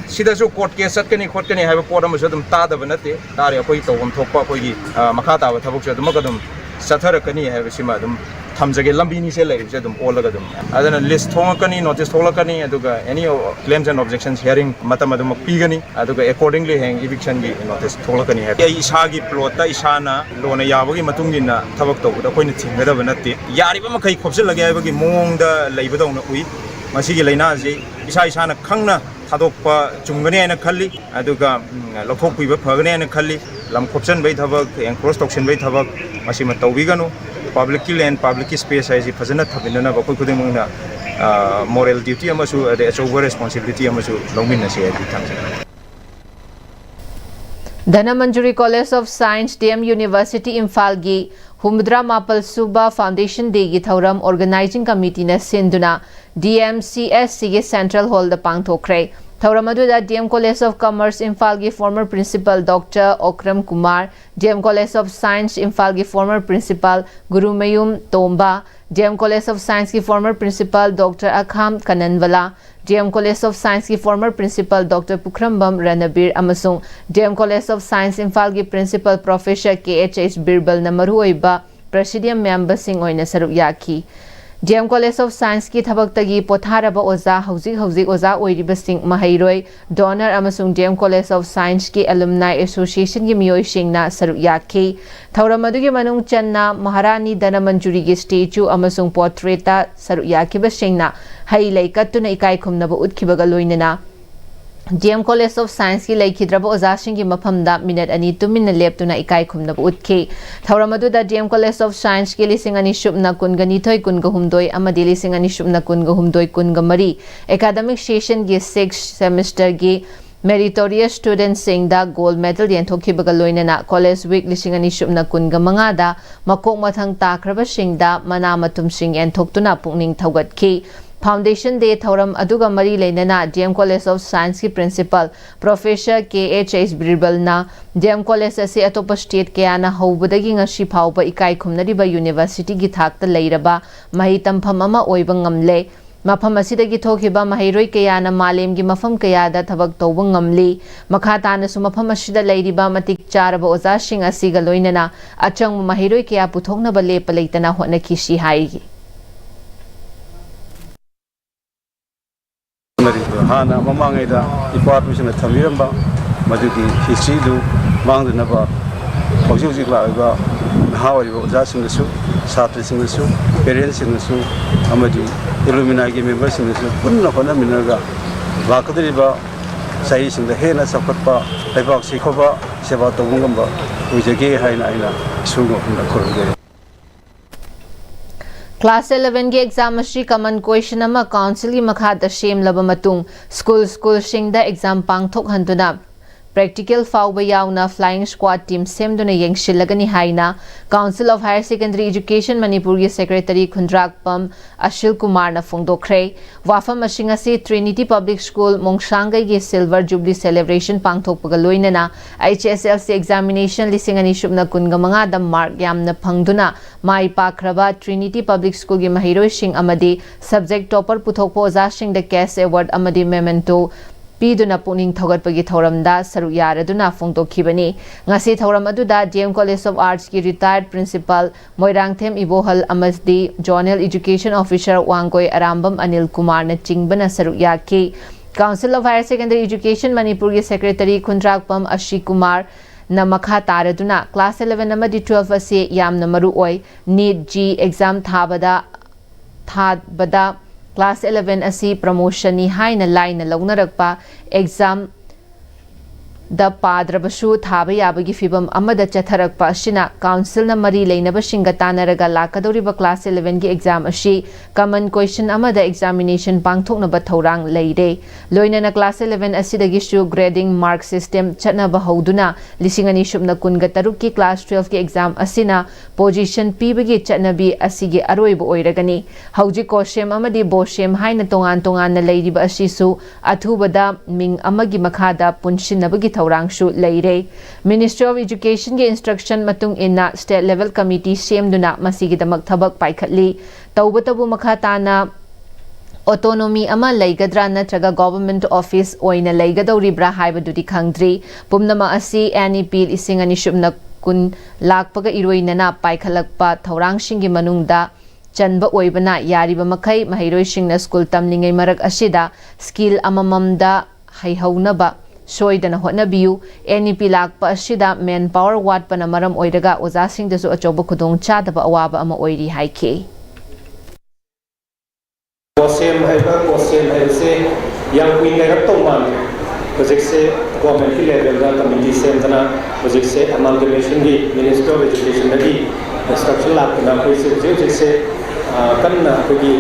ꯁꯤꯗꯁꯨ court case ꯆꯠꯀꯅꯤ ꯈꯣꯠꯀꯅꯤ ꯍꯥꯏꯕ ꯄꯣꯠ ꯑꯃꯁꯨ ꯑꯗꯨꯝ ꯇꯥꯗꯕ ꯅꯠꯇꯦ꯫ ꯇꯥꯔꯦ, ꯑꯩꯈꯣꯏ ꯇꯧꯐꯝ ꯊꯣꯛꯄ ꯑꯩꯈꯣꯏꯒꯤ, ꯑ, ꯃꯈꯥ ꯇꯥꯕ ꯊꯕꯛꯁꯨ ꯑꯗꯨꯃꯛ ꯑꯗꯨꯝ ꯆꯠꯊꯔꯛꯀꯅꯤ ꯍꯥꯏꯕꯁꯤꯃ ꯑꯗꯨꯝ ꯊꯝꯖꯒꯦ꯫ ꯂꯝꯕꯤꯅꯤꯁꯦ ꯂꯩꯔꯤꯕꯁꯦ ꯑꯗꯨꯝ ꯑꯣꯜꯂꯒ ꯑꯗꯨꯝ꯫ ꯑꯗꯨꯅ list ꯊꯣꯛꯂꯛꯀꯅꯤ, notice ꯊꯣꯛꯂꯛꯀꯅꯤ, ꯑꯗꯨꯒ any claims and objections hearing ꯃꯇꯝ ꯑꯗꯨꯃꯛ ꯄꯤꯒꯅꯤ꯫ ꯑꯗꯨꯒ accordingly ꯍꯌꯦꯡ evictionꯒꯤ notice ꯊꯣꯛꯂꯛꯀꯅꯤ ꯍꯥꯏꯕ꯫ ꯑꯩ ꯏꯁꯥꯒꯤ plotꯇ ꯏꯁꯥꯅ ꯂꯣꯅ ꯌꯥꯕꯒꯤ ꯃꯇꯨꯡ ꯏꯟꯅ ꯊꯕꯛ ꯇꯧꯕꯗ ꯑꯩꯈꯣꯏꯅ ꯊꯤꯡꯒꯗꯕ ꯅꯠꯇꯦ꯫ ꯌꯥꯔꯤꯕ ꯃꯈꯩ ꯈꯣꯞꯆꯤꯜꯂꯒꯦ ꯍꯥꯏꯕꯒꯤ ꯃꯑꯣꯡꯗ ꯂꯩꯕꯗꯧꯅ ꯎꯏ꯫ ꯃꯁꯤꯒꯤ ꯂꯥꯏꯅꯥꯁꯤ ꯏꯁꯥ ꯏꯁꯥꯅ ꯈꯪꯅ ꯊꯥꯗꯣꯛꯄ ꯆꯨꯝꯒꯅꯤ ꯍꯥꯏꯅ ꯈꯜꯂꯤ꯫ ꯑꯗꯨꯒ, ꯎꯝ, ꯂꯧꯊꯣꯛꯄꯤꯕ ꯐꯒꯅꯤ ꯍꯥꯏꯅ ꯈꯜꯂꯤ꯫ ꯂꯝ ꯈꯣꯞꯆꯟꯕꯒꯤ ꯊꯕꯛ, encroach ꯇꯧꯁꯤꯟꯕꯒꯤ ꯊꯕꯛ, ꯃꯁꯤꯃ ꯇꯧꯕꯤꯒꯅꯨ꯫ Publicꯀꯤ land, publicꯀꯤ space ꯍꯥꯏꯁꯤ ꯐꯖꯅ ꯊꯝꯃꯤꯟꯅꯅꯕ ꯑꯩꯈꯣꯏ ꯈꯨꯗꯤꯡꯃꯛꯅ, ꯑ, moral duty ꯑꯃꯁꯨ ꯑꯗꯩ ꯑꯆꯧꯕ responsibility ꯑꯃꯁꯨ ꯂꯧꯃꯤꯟꯅꯁꯤ ꯍꯥꯏꯕꯗꯤ ꯊꯝꯖꯒꯦ꯫ Dhanamanjuri College of Science, D M University ꯏꯝꯐꯥꯜꯒꯤ ꯍꯨꯝꯐꯨꯇꯔꯥ ꯃꯥꯄꯜ ꯁꯨꯕ Foundation Dayꯒꯤ ꯊꯧꯔꯝ Organizing Committeeꯅ ꯁꯤꯟꯗꯨꯅ D M C S Cꯒꯤ Central Hallꯗ ꯄꯥꯡꯊꯣꯛꯈ꯭ꯔꯦ꯫ ꯊꯧꯔꯝ ꯑꯗꯨꯗ D M College of Commerce ꯏꯝꯐꯥꯜꯒꯤ former principal Doctor Okram Kumar, D M College of Science ꯏꯝꯐꯥꯜꯒꯤ former principal Gurumayum Tomba, D M College of Scienceꯀꯤ former principal Doctor ꯑꯈꯥꯝ ꯀꯅꯟꯋꯂꯥ, D M College of Scienceꯀꯤ former principal Doctor ꯄꯨꯈ꯭ꯔꯝꯕꯝ ꯔꯅꯕꯤꯔ ꯑꯃꯁꯨꯡ D M College of Science ꯏꯝꯐꯥꯜꯒꯤ principal professor K H H ꯕꯤꯔꯕꯜꯅ ꯃꯔꯨꯑꯣꯏꯕ presidium memberꯁꯤꯡ ꯑꯣꯏꯅ ꯁꯔꯨꯛ ꯌꯥꯈꯤ꯫ ꯗꯤ ꯑꯦꯝ College of Scienceꯀꯤ ꯊꯕꯛꯇꯒꯤ ꯄꯣꯊꯥꯔꯕ ꯑꯣꯖꯥ, ꯍꯧꯖꯤꯛ ꯍꯧꯖꯤꯛ ꯑꯣꯖꯥ ꯑꯣꯏꯔꯤꯕꯁꯤꯡ, ꯃꯍꯩꯔꯣꯏ, donor ꯑꯃꯁꯨꯡ ꯗꯤ ꯑꯦꯝ College of Scienceꯀꯤ alumni associationꯒꯤ ꯃꯤꯑꯣꯏꯁꯤꯡꯅ ꯁꯔꯨꯛ ꯌꯥꯈꯤ꯫ ꯊꯧꯔꯝ ꯑꯗꯨꯒꯤ ꯃꯅꯨꯡ ꯆꯟꯅ ꯃꯍꯥꯔꯥꯅꯤ ꯙꯅꯃꯟꯖꯨꯔꯤꯒꯤ statue ꯑꯃꯁꯨꯡ portraitꯇ ꯁꯔꯨꯛ ꯌꯥꯈꯤꯕꯁꯤꯡꯅ ꯍꯩ ꯂꯩ ꯀꯠꯇꯨꯅ ꯏꯀꯥꯏ ꯈꯨꯝꯅꯕ ꯎꯠꯈꯤꯕꯒ ꯂꯣꯏꯅꯅ ꯗꯤ ꯑꯦꯝ College of Scienceꯀꯤ ꯂꯩꯈꯤꯗ꯭ꯔꯕ ꯑꯣꯖꯥꯁꯤꯡꯒꯤ ꯃꯐꯝꯗ ꯃꯤꯅꯠ ꯑꯅꯤ ꯇꯨꯃꯤꯟꯅ ꯂꯦꯞꯇꯨꯅ ꯏꯀꯥꯏ ꯈꯨꯝꯅꯕ ꯎꯠꯈꯤ꯫ ꯊꯧꯔꯝ ꯑꯗꯨꯗ ꯗꯤ ꯑꯦꯝ College of Scienceꯀꯤ ꯂꯤꯁꯤꯡ ꯑꯅꯤ ꯁꯨꯞꯅ ꯀꯨꯟꯒ ꯅꯤꯊꯣꯏ, ꯀꯨꯟꯒ ꯍꯨꯝꯗꯣꯏ ꯑꯃꯗꯤ ꯂꯤꯁꯤꯡ ꯑꯅꯤ ꯁꯨꯞꯅ ꯀꯨꯟꯒ ꯍꯨꯝꯗꯣꯏ, ꯀꯨꯟꯒ ꯃꯔꯤ academic sessionꯒꯤ sixth semesterꯒꯤ meritorious studentꯁꯤꯡꯗ gold medal ꯌꯦꯟꯊꯣꯛꯈꯤꯕꯒ ꯂꯣꯏꯅꯅ College Week ꯂꯤꯁꯤꯡ ꯑꯅꯤ ꯁꯨꯞꯅ ꯀꯨꯟꯒ ꯃꯉꯥꯗ ꯃꯀꯣꯛ ꯃꯊꯪ ꯇꯥꯈ꯭ꯔꯕꯁꯤꯡꯗ ꯃꯅꯥ ꯃꯊꯨꯝꯁꯤꯡ ꯌꯦꯟꯊꯣꯛꯇꯨꯅ ꯄꯨꯛꯅꯤꯡ ꯊꯧꯒꯠꯈꯤ꯫ Foundation Day ꯊꯧꯔꯝ ꯑꯗꯨꯒ ꯃꯔꯤ ꯂꯩꯅꯅ ꯗꯤ ꯑꯦꯝ College of Scienceꯀꯤ principal Professor K H H ꯕꯤꯔꯕꯜꯅ ꯗꯤ ꯑꯦꯝ College ꯑꯁꯤ ꯑꯇꯣꯞꯄ state ꯀꯌꯥꯅ ꯍꯧꯕꯗꯒꯤ ꯉꯁꯤ ꯐꯥꯎꯕ ꯏꯀꯥꯏ ꯈꯨꯝꯅꯔꯤꯕ universityꯒꯤ ꯊꯥꯛꯇ ꯂꯩꯔꯕ ꯃꯍꯩ ꯇꯝꯐꯝ ꯑꯃ ꯑꯣꯏꯕ ꯉꯝꯂꯦ꯫ ꯃꯐꯝ ꯑꯁꯤꯗꯒꯤ ꯊꯣꯛꯈꯤꯕ ꯃꯍꯩꯔꯣꯏ ꯀꯌꯥꯅ ꯃꯥꯂꯦꯝꯒꯤ ꯃꯐꯝ ꯀꯌꯥꯗ ꯊꯕꯛ ꯇꯧꯕ ꯉꯝꯂꯤ꯫ ꯃꯈꯥ ꯇꯥꯅꯁꯨ ꯃꯐꯝ ꯑꯁꯤꯗ ꯂꯩꯔꯤꯕ ꯃꯇꯤꯛ ꯆꯥꯔꯕ ꯑꯣꯖꯥꯁꯤꯡ ꯑꯁꯤꯒ ꯂꯣꯏꯅꯅ ꯑꯆꯪꯕ ꯃꯍꯩꯔꯣꯏ ꯀꯌꯥ ꯄꯨꯊꯣꯛꯅꯕ ꯂꯦꯞꯄ ꯂꯩꯇꯅ ꯍꯣꯠꯅꯈꯤꯁꯤ ꯍꯥꯏꯔꯤ꯫ ꯍꯥꯟꯅ ꯃꯃꯥꯡꯉꯩꯗ ꯏꯄꯥ ꯏꯄꯨꯁꯤꯡꯅ ꯊꯝꯕꯤꯔꯝꯕ ꯃꯗꯨꯒꯤ historyꯗꯨ ꯃꯥꯡꯗꯅꯕ ꯍꯧꯖꯤꯛ ꯍꯧꯖꯤꯛ ꯂꯥꯛꯂꯤꯕ ꯅꯍꯥ ꯑꯣꯏꯔꯤꯕ ꯑꯣꯖꯥꯁꯤꯡꯅꯁꯨ, ꯁꯥꯇ꯭ꯔꯁꯤꯡꯅꯁꯨ, parentsꯁꯤꯡꯅꯁꯨ ꯑꯃꯗꯤ alumniꯒꯤ memberꯁꯤꯡꯅꯁꯨ ꯄꯨꯟꯅ ꯍꯣꯠꯅꯃꯤꯟꯅꯔꯒ ꯂꯥꯛꯀꯗꯧꯔꯤꯕ ꯆꯍꯤꯁꯤꯡꯗ ꯍꯦꯟꯅ ꯆꯥꯎꯈꯠꯄ, ꯂꯩꯕꯥꯛ ꯁꯤꯈꯣꯕ ꯁꯦꯕꯥ ꯇꯧꯕ ꯉꯝꯕ ꯑꯣꯏꯖꯒꯦ ꯍꯥꯏꯅ ꯑꯩꯅ ꯏꯁꯣꯔ ꯃꯐꯝꯗ ꯈꯨꯔꯨꯝꯖꯔꯤ꯫ Class elevenꯒꯤ exam ꯑꯁꯤ common question ꯑꯃ councilꯒꯤ ꯃꯈꯥꯗ ꯁꯦꯝꯂꯕ ꯃꯇꯨꯡ school schoolꯁꯤꯡꯗ exam ꯄꯥꯡꯊꯣꯛꯍꯟꯗꯨꯅ practical ꯐꯥꯎꯕ ꯌꯥꯎꯅ flying squad team ꯁꯦꯝꯗꯨꯅ ꯌꯦꯡꯁꯤꯜꯂꯒꯅꯤ ꯍꯥꯏꯅ Council of Higher Secondary Education ꯃꯅꯤꯄꯨꯔꯒꯤ secretary ꯈꯨꯟꯗ꯭ꯔꯥꯛꯄꯝ ꯑꯁꯤꯜ ꯀꯨꯃꯥꯔꯅ ꯐꯣꯡꯗꯣꯛꯈ꯭ꯔꯦ꯫ ꯋꯥꯐꯝ ꯑꯁꯤꯡ ꯑꯁꯤ Trinity Public School ꯃꯣꯡꯁꯥꯡꯒꯩꯒꯤ silver jubilee celebration ꯄꯥꯡꯊꯣꯛꯄꯒ ꯂꯣꯏꯅꯅ H S L C examination ꯂꯤꯁꯤꯡ ꯑꯅꯤ ꯁꯨꯞꯅ ꯀꯨꯟꯒ ꯃꯉꯥꯗ mark ꯌꯥꯝꯅ ꯐꯪꯗꯨꯅ ꯃꯥꯏ ꯄꯥꯛꯈ꯭ꯔꯕ Trinity Public Schoolꯒꯤ ꯃꯍꯩꯔꯣꯏꯁꯤꯡ ꯑꯃꯗꯤ subject topper ꯄꯨꯊꯣꯛꯄ ꯑꯣꯖꯥꯁꯤꯡꯗ cash award ꯑꯃꯗꯤ memento ꯄꯤꯗꯨꯅ ꯄꯨꯛꯅꯤꯡ ꯊꯧꯒꯠꯄꯒꯤ ꯊꯧꯔꯝꯗ ꯁꯔꯨꯛ ꯌꯥꯔꯗꯨꯅ ꯐꯣꯡꯗꯣꯛꯈꯤꯕꯅꯤ꯫ ꯉꯁꯤ ꯊꯧꯔꯝ ꯑꯗꯨꯗ D M College of Arts ꯀꯤ retired principal ꯃꯣꯏꯔꯥꯡꯊꯦꯝ ꯏꯕꯣꯍꯜ ꯑꯃꯗꯤ Zonal Education Officer Wangoi Arambam Anil ꯀꯨꯃꯥꯔꯅ ꯆꯤꯡꯕꯅ ꯁꯔꯨꯛ ꯌꯥꯈꯤ꯫ Council of Higher Secondary Education ꯃꯅꯤꯄꯨꯔꯒꯤ secretary ꯈꯨꯟꯗ꯭ꯔꯥꯛꯄꯝ ꯑꯁꯤ ꯀꯨꯃꯥꯔꯅ ꯃꯈꯥ ꯇꯥꯔꯗꯨꯅ class eleven ꯑꯃꯗꯤ twelve ꯑꯁꯤ ꯌꯥꯝꯅ ꯃꯔꯨ ꯑꯣꯏ꯫ NEET J E E exam ꯊꯥꯕꯗ ꯊꯥꯕꯗ class eleven ꯑꯁꯤ promotion ꯅꯤ ꯍꯥꯏꯅ ꯂꯥꯏꯅ ꯂꯧꯅꯔꯛꯄ exam ꯗ ꯄꯥꯗ꯭ꯔꯕꯁꯨ ꯊꯥꯕ ꯌꯥꯕꯒꯤ ꯐꯤꯚꯝ ꯑꯃꯗ ꯆꯠꯊꯔꯛꯄ ꯑꯁꯤꯅ council ꯅ ꯃꯔꯤ ꯂꯩꯅꯕꯁꯤꯡꯒ ꯇꯥꯟꯅꯔꯒ ꯂꯥꯛꯀꯗꯧꯔꯤꯕ class eleven ꯒꯤ exam ꯑꯁꯤ common question ꯑꯃꯗ examination ꯄꯥꯡꯊꯣꯛꯅꯕ ꯊꯧꯔꯥꯡ ꯂꯩꯔꯦ꯫ ꯂꯣꯏꯅꯅ class eleven ꯑꯁꯤꯗꯒꯤꯁꯨ grading mark system ꯆꯠꯅꯕ ꯍꯧꯗꯨꯅ ꯂꯤꯁꯤꯡ ꯑꯅꯤ ꯁꯨꯞꯅ ꯀꯨꯟꯒ ꯇꯔꯨꯛꯀꯤ class twelve ꯀꯤ exam ꯑꯁꯤꯅ position ꯄꯤꯕꯒꯤ ꯆꯠꯅꯕꯤ ꯑꯁꯤꯒꯤ ꯑꯔꯣꯏꯕ ꯑꯣꯏꯔꯒꯅꯤ꯫ ꯍꯧꯖꯤꯛ COHSEM ꯑꯃꯗꯤ BOSHEM ꯍꯥꯏꯅ ꯇꯣꯉꯥꯟ ꯇꯣꯉꯥꯟꯅ ꯂꯩꯔꯤꯕ ꯑꯁꯤꯁꯨ ꯑꯊꯨꯕꯗ ꯃꯤꯡ ꯑꯃꯒꯤ ꯃꯈꯥꯗ ꯄꯨꯟꯁꯤꯟꯅꯕꯒꯤ ꯊꯧꯔꯥꯡꯁꯨ ꯂꯩꯔꯦ꯫ Ministry of Education ꯒꯤ instruction ꯃꯇꯨꯡ ꯏꯟꯅ state level committee ꯁꯦꯝꯗꯨꯅ ꯃꯁꯤꯒꯤꯗꯃꯛ ꯊꯕꯛ ꯄꯥꯏꯈꯠꯂꯤ꯫ ꯇꯧꯕꯇꯕꯨ ꯃꯈꯥ ꯇꯥꯅ autonomy ꯑꯃ ꯂꯩꯒꯗ꯭ꯔꯥ ꯅꯠꯇ꯭ꯔꯒ government office ꯑꯣꯏꯅ ꯂꯩꯒꯗꯧꯔꯤꯕ꯭ꯔꯥ ꯍꯥꯏꯕꯗꯨꯗꯤ ꯈꯪꯗ꯭ꯔꯤ꯫ ꯄꯨꯝꯅꯃꯛ ꯑꯁꯤ NEP ꯂꯤꯁꯤꯡ ꯑꯅꯤ ꯁꯨꯞꯅ ꯀꯨꯟ ꯂꯥꯛꯄꯒ ꯏꯔꯣꯏꯅꯅ ꯄꯥꯏꯈꯠꯂꯛꯄ ꯊꯧꯔꯥꯡꯁꯤꯡꯒꯤ ꯃꯅꯨꯡꯗ ꯆꯟꯕ ꯑꯣꯏꯕꯅ, ꯌꯥꯔꯤꯕ ꯃꯈꯩ ꯃꯍꯩꯔꯣꯏꯁꯤꯡꯅ school ꯇꯝꯂꯤꯉꯩ ꯃꯔꯛ ꯑꯁꯤꯗ skill ꯑꯃꯃꯝꯗ ꯍꯩꯍꯧꯅꯕ ꯁꯣꯏꯗꯅ ꯍꯣꯠꯅꯕꯤꯌꯨ꯫ NEP ꯂꯥꯛꯄ ꯑꯁꯤꯗ manpower ꯋꯥꯠꯄꯅ ꯃꯔꯝ ꯑꯣꯏꯔꯒ ꯑꯣꯖꯥꯁꯤꯡꯗꯁꯨ ꯑꯆꯧꯕ ꯈꯨꯗꯣꯡꯆꯥꯗꯕ ꯑꯋꯥꯕ ꯑꯃ ꯑꯣꯏꯔꯤ ꯍꯥꯏꯈꯤ꯫ COHSEM ꯍꯥꯏꯕ, COHSEM ꯍꯥꯏꯕꯁꯦ ꯌꯥꯝ ꯀꯨꯏꯅ ꯂꯩꯔꯛꯇꯧ ꯃꯥꯜꯂꯦ꯫ ꯍꯧꯖꯤꯛꯁꯦ government ꯀꯤ level ꯗ committee ꯁꯦꯝꯗꯅ ꯍꯧꯖꯤꯛꯁꯦ amalgamation ꯒꯤ Ministry of Education ꯗꯒꯤ instruction ꯂꯥꯛꯇꯅ ꯑꯩꯈꯣꯏꯁꯦ ꯍꯧꯖꯤꯛ ꯍꯧꯖꯤꯛꯁꯦ, ꯑ, ꯀꯟꯅ ꯑꯩꯈꯣꯏꯒꯤ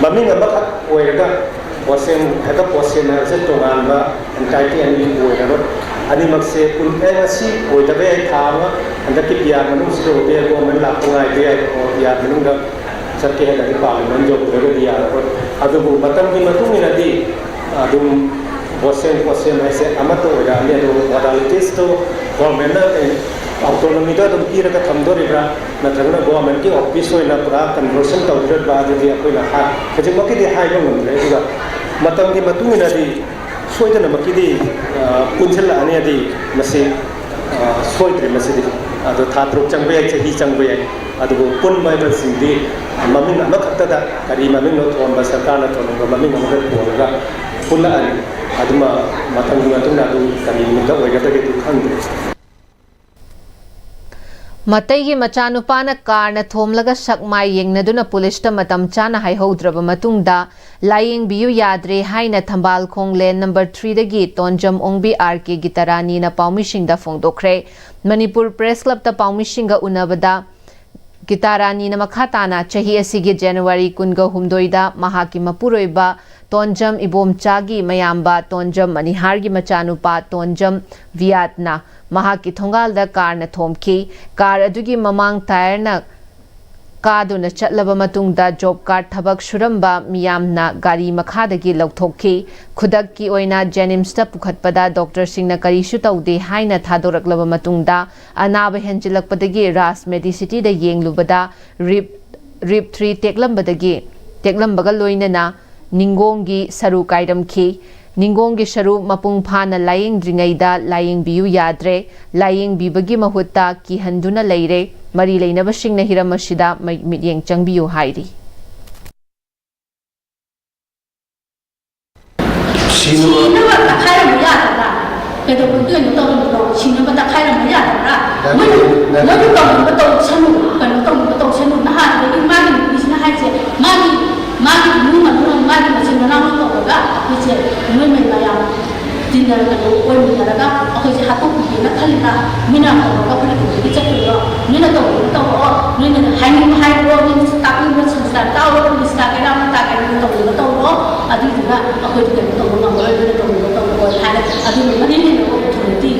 ꯃꯃꯤꯡ ꯑꯃꯈꯛ ꯑꯣꯏꯔꯒ COHSEM ꯍꯥꯏꯕ, COHSEM ꯍꯥꯏꯕꯁꯦ ꯇꯣꯉꯥꯟꯕ entity ꯑꯅꯤ ꯑꯣꯏꯔꯔꯣꯏ꯫ ꯑꯅꯤꯃꯛꯁꯦ ꯄꯨꯟ-, ꯑꯦ, ꯉꯁꯤ ꯑꯣꯏꯗꯕ ꯌꯥꯏ, ꯊꯥ ꯑꯃ ꯍꯟꯗꯛꯀꯤ P R ꯃꯅꯨꯡꯁꯤꯗ ꯑꯣꯏꯕ ꯌꯥꯏ, government ꯂꯥꯛꯄ ꯉꯥꯏꯕ ꯌꯥꯏ, P R ꯃꯅꯨꯡꯗ ꯆꯠꯀꯦ ꯍꯥꯏꯅꯗꯤ parliament ꯌꯧꯗ꯭ꯔꯒꯗꯤ ꯌꯥꯔꯔꯣꯏ꯫ ꯑꯗꯨꯕꯨ ꯃꯇꯝꯒꯤ ꯃꯇꯨꯡ ꯏꯟꯅꯗꯤ ꯑꯗꯨꯝ COHSEM, COHSEM ꯍꯥꯏꯁꯦ ꯑꯃꯠꯇ ꯑꯣꯏꯔꯛꯑꯅꯤ꯫ ꯑꯗꯨꯕꯨ modalities ꯇꯣ government ꯅ, ꯑꯦ, autonomy ꯗ ꯑꯗꯨꯝ ꯄꯤꯔꯒ ꯊꯝꯗꯣꯔꯤꯕ꯭ꯔꯥ, ꯅꯠꯇ꯭ꯔꯒꯅ government ꯀꯤ office ꯑꯣꯏꯅ ꯄꯨꯔꯥ conversion ꯇꯧꯗꯣꯔꯤꯕ꯭ꯔꯥ, ꯑꯗꯨꯗꯤ ꯑꯩꯈꯣꯏꯅ ꯍꯥ-, ꯍꯧꯖꯤꯛꯃꯛꯀꯤꯗꯤ ꯍꯥꯏꯕ ꯉꯝꯗ꯭ꯔꯦ꯫ ꯑꯗꯨꯒ ꯃꯇꯝꯒꯤ ꯃꯇꯨꯡ ꯏꯟꯅꯗꯤ ꯁꯣꯏꯗꯅꯃꯛꯀꯤꯗꯤ, ꯑ, ꯄꯨꯟꯁꯤꯜꯂꯛꯑꯅꯤ, ꯑꯗꯤ ꯃꯁꯤ, ꯑ, ꯁꯣꯏꯗ꯭ꯔꯦ꯫ ꯃꯁꯤꯗꯤ ꯑꯗꯣ ꯊꯥ ꯇꯔꯨꯛ ꯆꯪꯕ ꯌꯥꯏ, ꯆꯍꯤ ꯆꯪꯕ ꯌꯥꯏ, ꯑꯗꯨꯕꯨ ꯄꯨꯟꯕ ꯍꯥꯏꯕꯁꯤꯗꯤ ꯃꯃꯤꯡ ꯑꯃꯈꯛꯇꯗ, ꯀꯔꯤ ꯃꯃꯤꯡꯅꯣ ꯊꯣꯟꯕ, ꯁꯔꯀꯥꯔꯅ ꯊꯣꯟꯅꯤꯡꯕ ꯃꯃꯤꯡ ꯑꯃꯗ ꯊꯣꯜꯂꯒ ꯄꯨꯜꯂꯛꯑꯅꯤ꯫ ꯑꯗꯨꯃ ꯃꯊꯪꯒꯤ ꯃꯇꯨꯡꯗ ꯑꯗꯨ ꯀꯔꯤ ꯅꯨꯃꯤꯠꯇ ꯑꯣꯏꯒꯗꯒꯦꯗꯨ ꯈꯪꯗ꯭ꯔꯦ꯫ ꯃꯇꯩꯒꯤ ꯃꯆꯥꯅꯨꯄꯥꯅ ꯀꯥꯔꯅ ꯊꯣꯝꯂꯒ ꯁꯛ ꯃꯥꯏ ꯌꯦꯡꯅꯗꯨꯅ ꯄꯨꯂꯤꯁꯇ ꯃꯇꯝ ꯆꯥꯅ ꯍꯥꯏꯍꯧꯗ꯭ꯔꯕ ꯃꯇꯨꯡꯗ ꯂꯥꯌꯦꯡꯕꯤꯌꯨ ꯌꯥꯗ꯭ꯔꯦ ꯍꯥꯏꯅ ꯊꯝꯕꯥꯜ ꯈꯣꯡ ꯂꯦꯟ ꯅꯝꯕꯔ ꯊ꯭ꯔꯤꯗꯒꯤ ꯇꯣꯟꯖꯝ ꯑꯣꯡꯕꯤ ꯑꯥꯔ ꯀꯦ ꯒꯤꯇꯥꯔꯥꯅꯤꯅ ꯄꯥꯎꯃꯤꯁꯤꯡꯗ ꯐꯣꯡꯗꯣꯛꯈ꯭ꯔꯦ꯫ ꯃꯅꯤꯄꯨꯔ ꯄ꯭ꯔꯦꯁ ꯀ꯭ꯂꯕꯇ ꯄꯥꯎꯃꯤꯁꯤꯡꯒ ꯎꯅꯕꯗ ꯒꯤꯇꯥꯔꯥꯅꯤꯅ ꯃꯈꯥ ꯇꯥꯅ ꯆꯍꯤ ꯑꯁꯤꯒꯤ ꯖꯅꯋꯥꯔꯤ ꯀꯨꯟꯒ ꯍꯨꯝꯗꯣꯏꯗ ꯃꯍꯥꯛꯀꯤ ꯃꯄꯨꯔꯣꯏꯕ ꯇꯣꯟꯖꯝ ꯏꯕꯣꯝꯆꯥꯒꯤ ꯃꯌꯥꯝꯕ ꯇꯣꯟꯖꯝ ꯃꯅꯤꯍꯥꯔꯒꯤ ꯃꯆꯥꯅꯨꯄꯥ ꯇꯣꯟꯖꯝ ꯚꯤꯌꯥꯠꯅ ꯃꯍꯥꯛꯀꯤ ꯊꯣꯡꯒꯥꯜꯗ ꯀꯥꯔꯅ ꯊꯣꯝꯈꯤ꯫ ꯀꯥꯔ ꯑꯗꯨꯒꯤ ꯃꯃꯥꯡ ꯇꯥꯌꯔꯅ ꯀꯥꯗꯨꯅ ꯆꯠꯂꯕ ꯃꯇꯨꯡꯗ ꯖꯣꯕ ꯀꯥꯔꯗ ꯊꯕꯛ ꯁꯨꯔꯝꯕ ꯃꯤꯌꯥꯝꯅ ꯒꯥꯔꯤ ꯃꯈꯥꯗꯒꯤ ꯂꯧꯊꯣꯛꯈꯤ꯫ ꯈꯨꯗꯛꯀꯤ ꯑꯣꯏꯅ ꯖꯦꯅꯤꯝꯁꯇ ꯄꯨꯈꯠꯄꯗ ꯗꯣꯛꯇꯔꯁꯤꯡꯅ ꯀꯔꯤꯁꯨ ꯇꯧꯗꯦ ꯍꯥꯏꯅ ꯊꯥꯗꯣꯔꯛꯂꯕ ꯃꯇꯨꯡꯗ ꯑꯅꯥꯕ ꯍꯦꯟꯖꯤꯜꯂꯛꯄꯗꯒꯤ ꯔꯥꯖ ꯃꯦꯗꯤꯁꯤꯇꯤꯗ ꯌꯦꯡꯂꯨꯕꯗ ꯔꯤꯞ ꯔꯤꯞ ꯊ꯭ꯔꯤ ꯇꯦꯛꯂꯝꯕꯗꯒꯤ ꯇꯦꯛꯂꯝꯕꯒ ꯂꯣꯏꯅꯅ ꯅꯤꯡꯒꯣꯡꯒꯤ ꯁꯔꯨ ꯀꯥꯏꯔꯝꯈꯤ꯫ ꯅꯤꯡꯒꯣꯡꯒꯤ ꯁꯔꯨ ꯃꯄꯨꯡ ꯐꯥꯅ ꯂꯥꯌꯦꯡꯗ꯭ꯔꯤꯉꯩꯗ ꯂꯥꯌꯦꯡꯕꯤꯌꯨ ꯌꯥꯗ꯭ꯔꯦ꯫ ꯂꯥꯌꯦꯡꯕꯤꯕꯒꯤ ꯃꯍꯨꯠꯇ ꯀꯤꯍꯟꯗꯨꯅ ꯂꯩꯔꯦ꯫ ꯃꯔꯤ ꯂꯩꯅꯕꯁꯤꯡꯅ ꯍꯤꯔꯝ ꯑꯁꯤꯗ ꯃꯤꯠꯌꯦꯡ ꯆꯪꯕꯤꯌꯨ ꯍꯥꯏꯔꯤ꯫ ꯁꯤꯅꯕ ꯇꯛꯈꯥꯏꯔꯝꯕ ꯌꯥꯗꯕ꯭ꯔꯥ? ꯀꯩꯗꯧꯕꯒꯤ ꯀꯩꯅꯣ ꯇꯧꯔꯝꯕꯅꯣ? ꯁꯤꯅꯕ ꯇꯛꯈꯥꯏꯔꯝꯕ ꯌꯥꯗꯕ꯭ꯔꯥ? ꯃꯣꯏꯅ ꯃꯣꯏꯅ ꯇꯧꯅꯤꯡꯕ ꯇꯧꯁꯅꯨ, ꯀꯩꯅꯣ ꯇꯧꯅꯤꯡꯕ ꯇꯧꯁꯅꯨ꯫ ꯅꯍꯥꯟꯗꯒꯤ ꯃꯥꯒꯤ ꯅꯨꯄꯤꯁꯤꯅ ꯍꯥꯏꯁꯦ, ꯃꯥꯒꯤ ꯃꯥꯒꯤ ꯏꯃꯨꯡ ꯃꯅꯨꯡ, ꯃꯥꯒꯤ ꯃꯆꯤꯟ ꯃꯅꯥꯎꯅ ꯇꯧꯔꯒ ꯑꯩꯈꯣꯏꯁꯦ ꯅꯣꯏ ꯃꯌꯥꯝ ꯇꯤꯟꯅꯔꯒ ꯑꯣꯏꯃꯤꯟꯅꯔꯒ ꯑꯩꯈꯣꯏꯁꯦ ꯍꯥꯠꯇꯣꯛꯄꯤꯒꯦꯅ ꯈꯜꯂꯤꯕ꯭ꯔꯥ? ꯃꯤꯅ ꯇꯧꯔꯒ ꯐꯨꯔꯤꯠ ꯄꯨꯕꯒꯤ ꯆꯠꯇꯣꯏꯔꯣ? ꯅꯣꯏꯅ ꯇꯧꯅꯤꯡꯕ ꯇꯧꯔꯛꯑꯣ, ꯅꯣꯏꯅ ꯍꯥꯏꯅꯤꯡꯕ ꯍꯥꯏꯔꯛꯑꯣ, ꯅꯣꯏꯅ ꯇꯥꯛꯅꯤꯡꯕ ꯁꯪꯁꯀꯥꯔ ꯇꯥꯛꯑꯣ, ꯄꯨꯂꯤꯁ ꯇꯥꯛꯀꯦꯔꯥ ꯑꯃ ꯇꯥꯛꯀꯦꯔꯥ ꯅꯣꯏꯅ ꯇꯧꯅꯤꯡꯕ ꯇꯧꯔꯛꯑꯣ꯫ ꯑꯗꯨꯏꯗꯨꯅ ꯑꯩꯈꯣꯏꯗꯤ ꯀꯩꯅꯣ ꯇꯧꯕ ꯉꯝꯃꯔꯣꯏ, ꯅꯣꯏꯅ ꯇꯧꯅꯤꯡꯕ ꯇꯧꯔꯛꯑꯣ ꯍꯥꯏꯅ꯫ ꯑꯗꯨꯅ ꯃꯔꯤ ꯂꯩꯅꯕ ꯑꯣꯊꯣꯔꯤꯇꯤ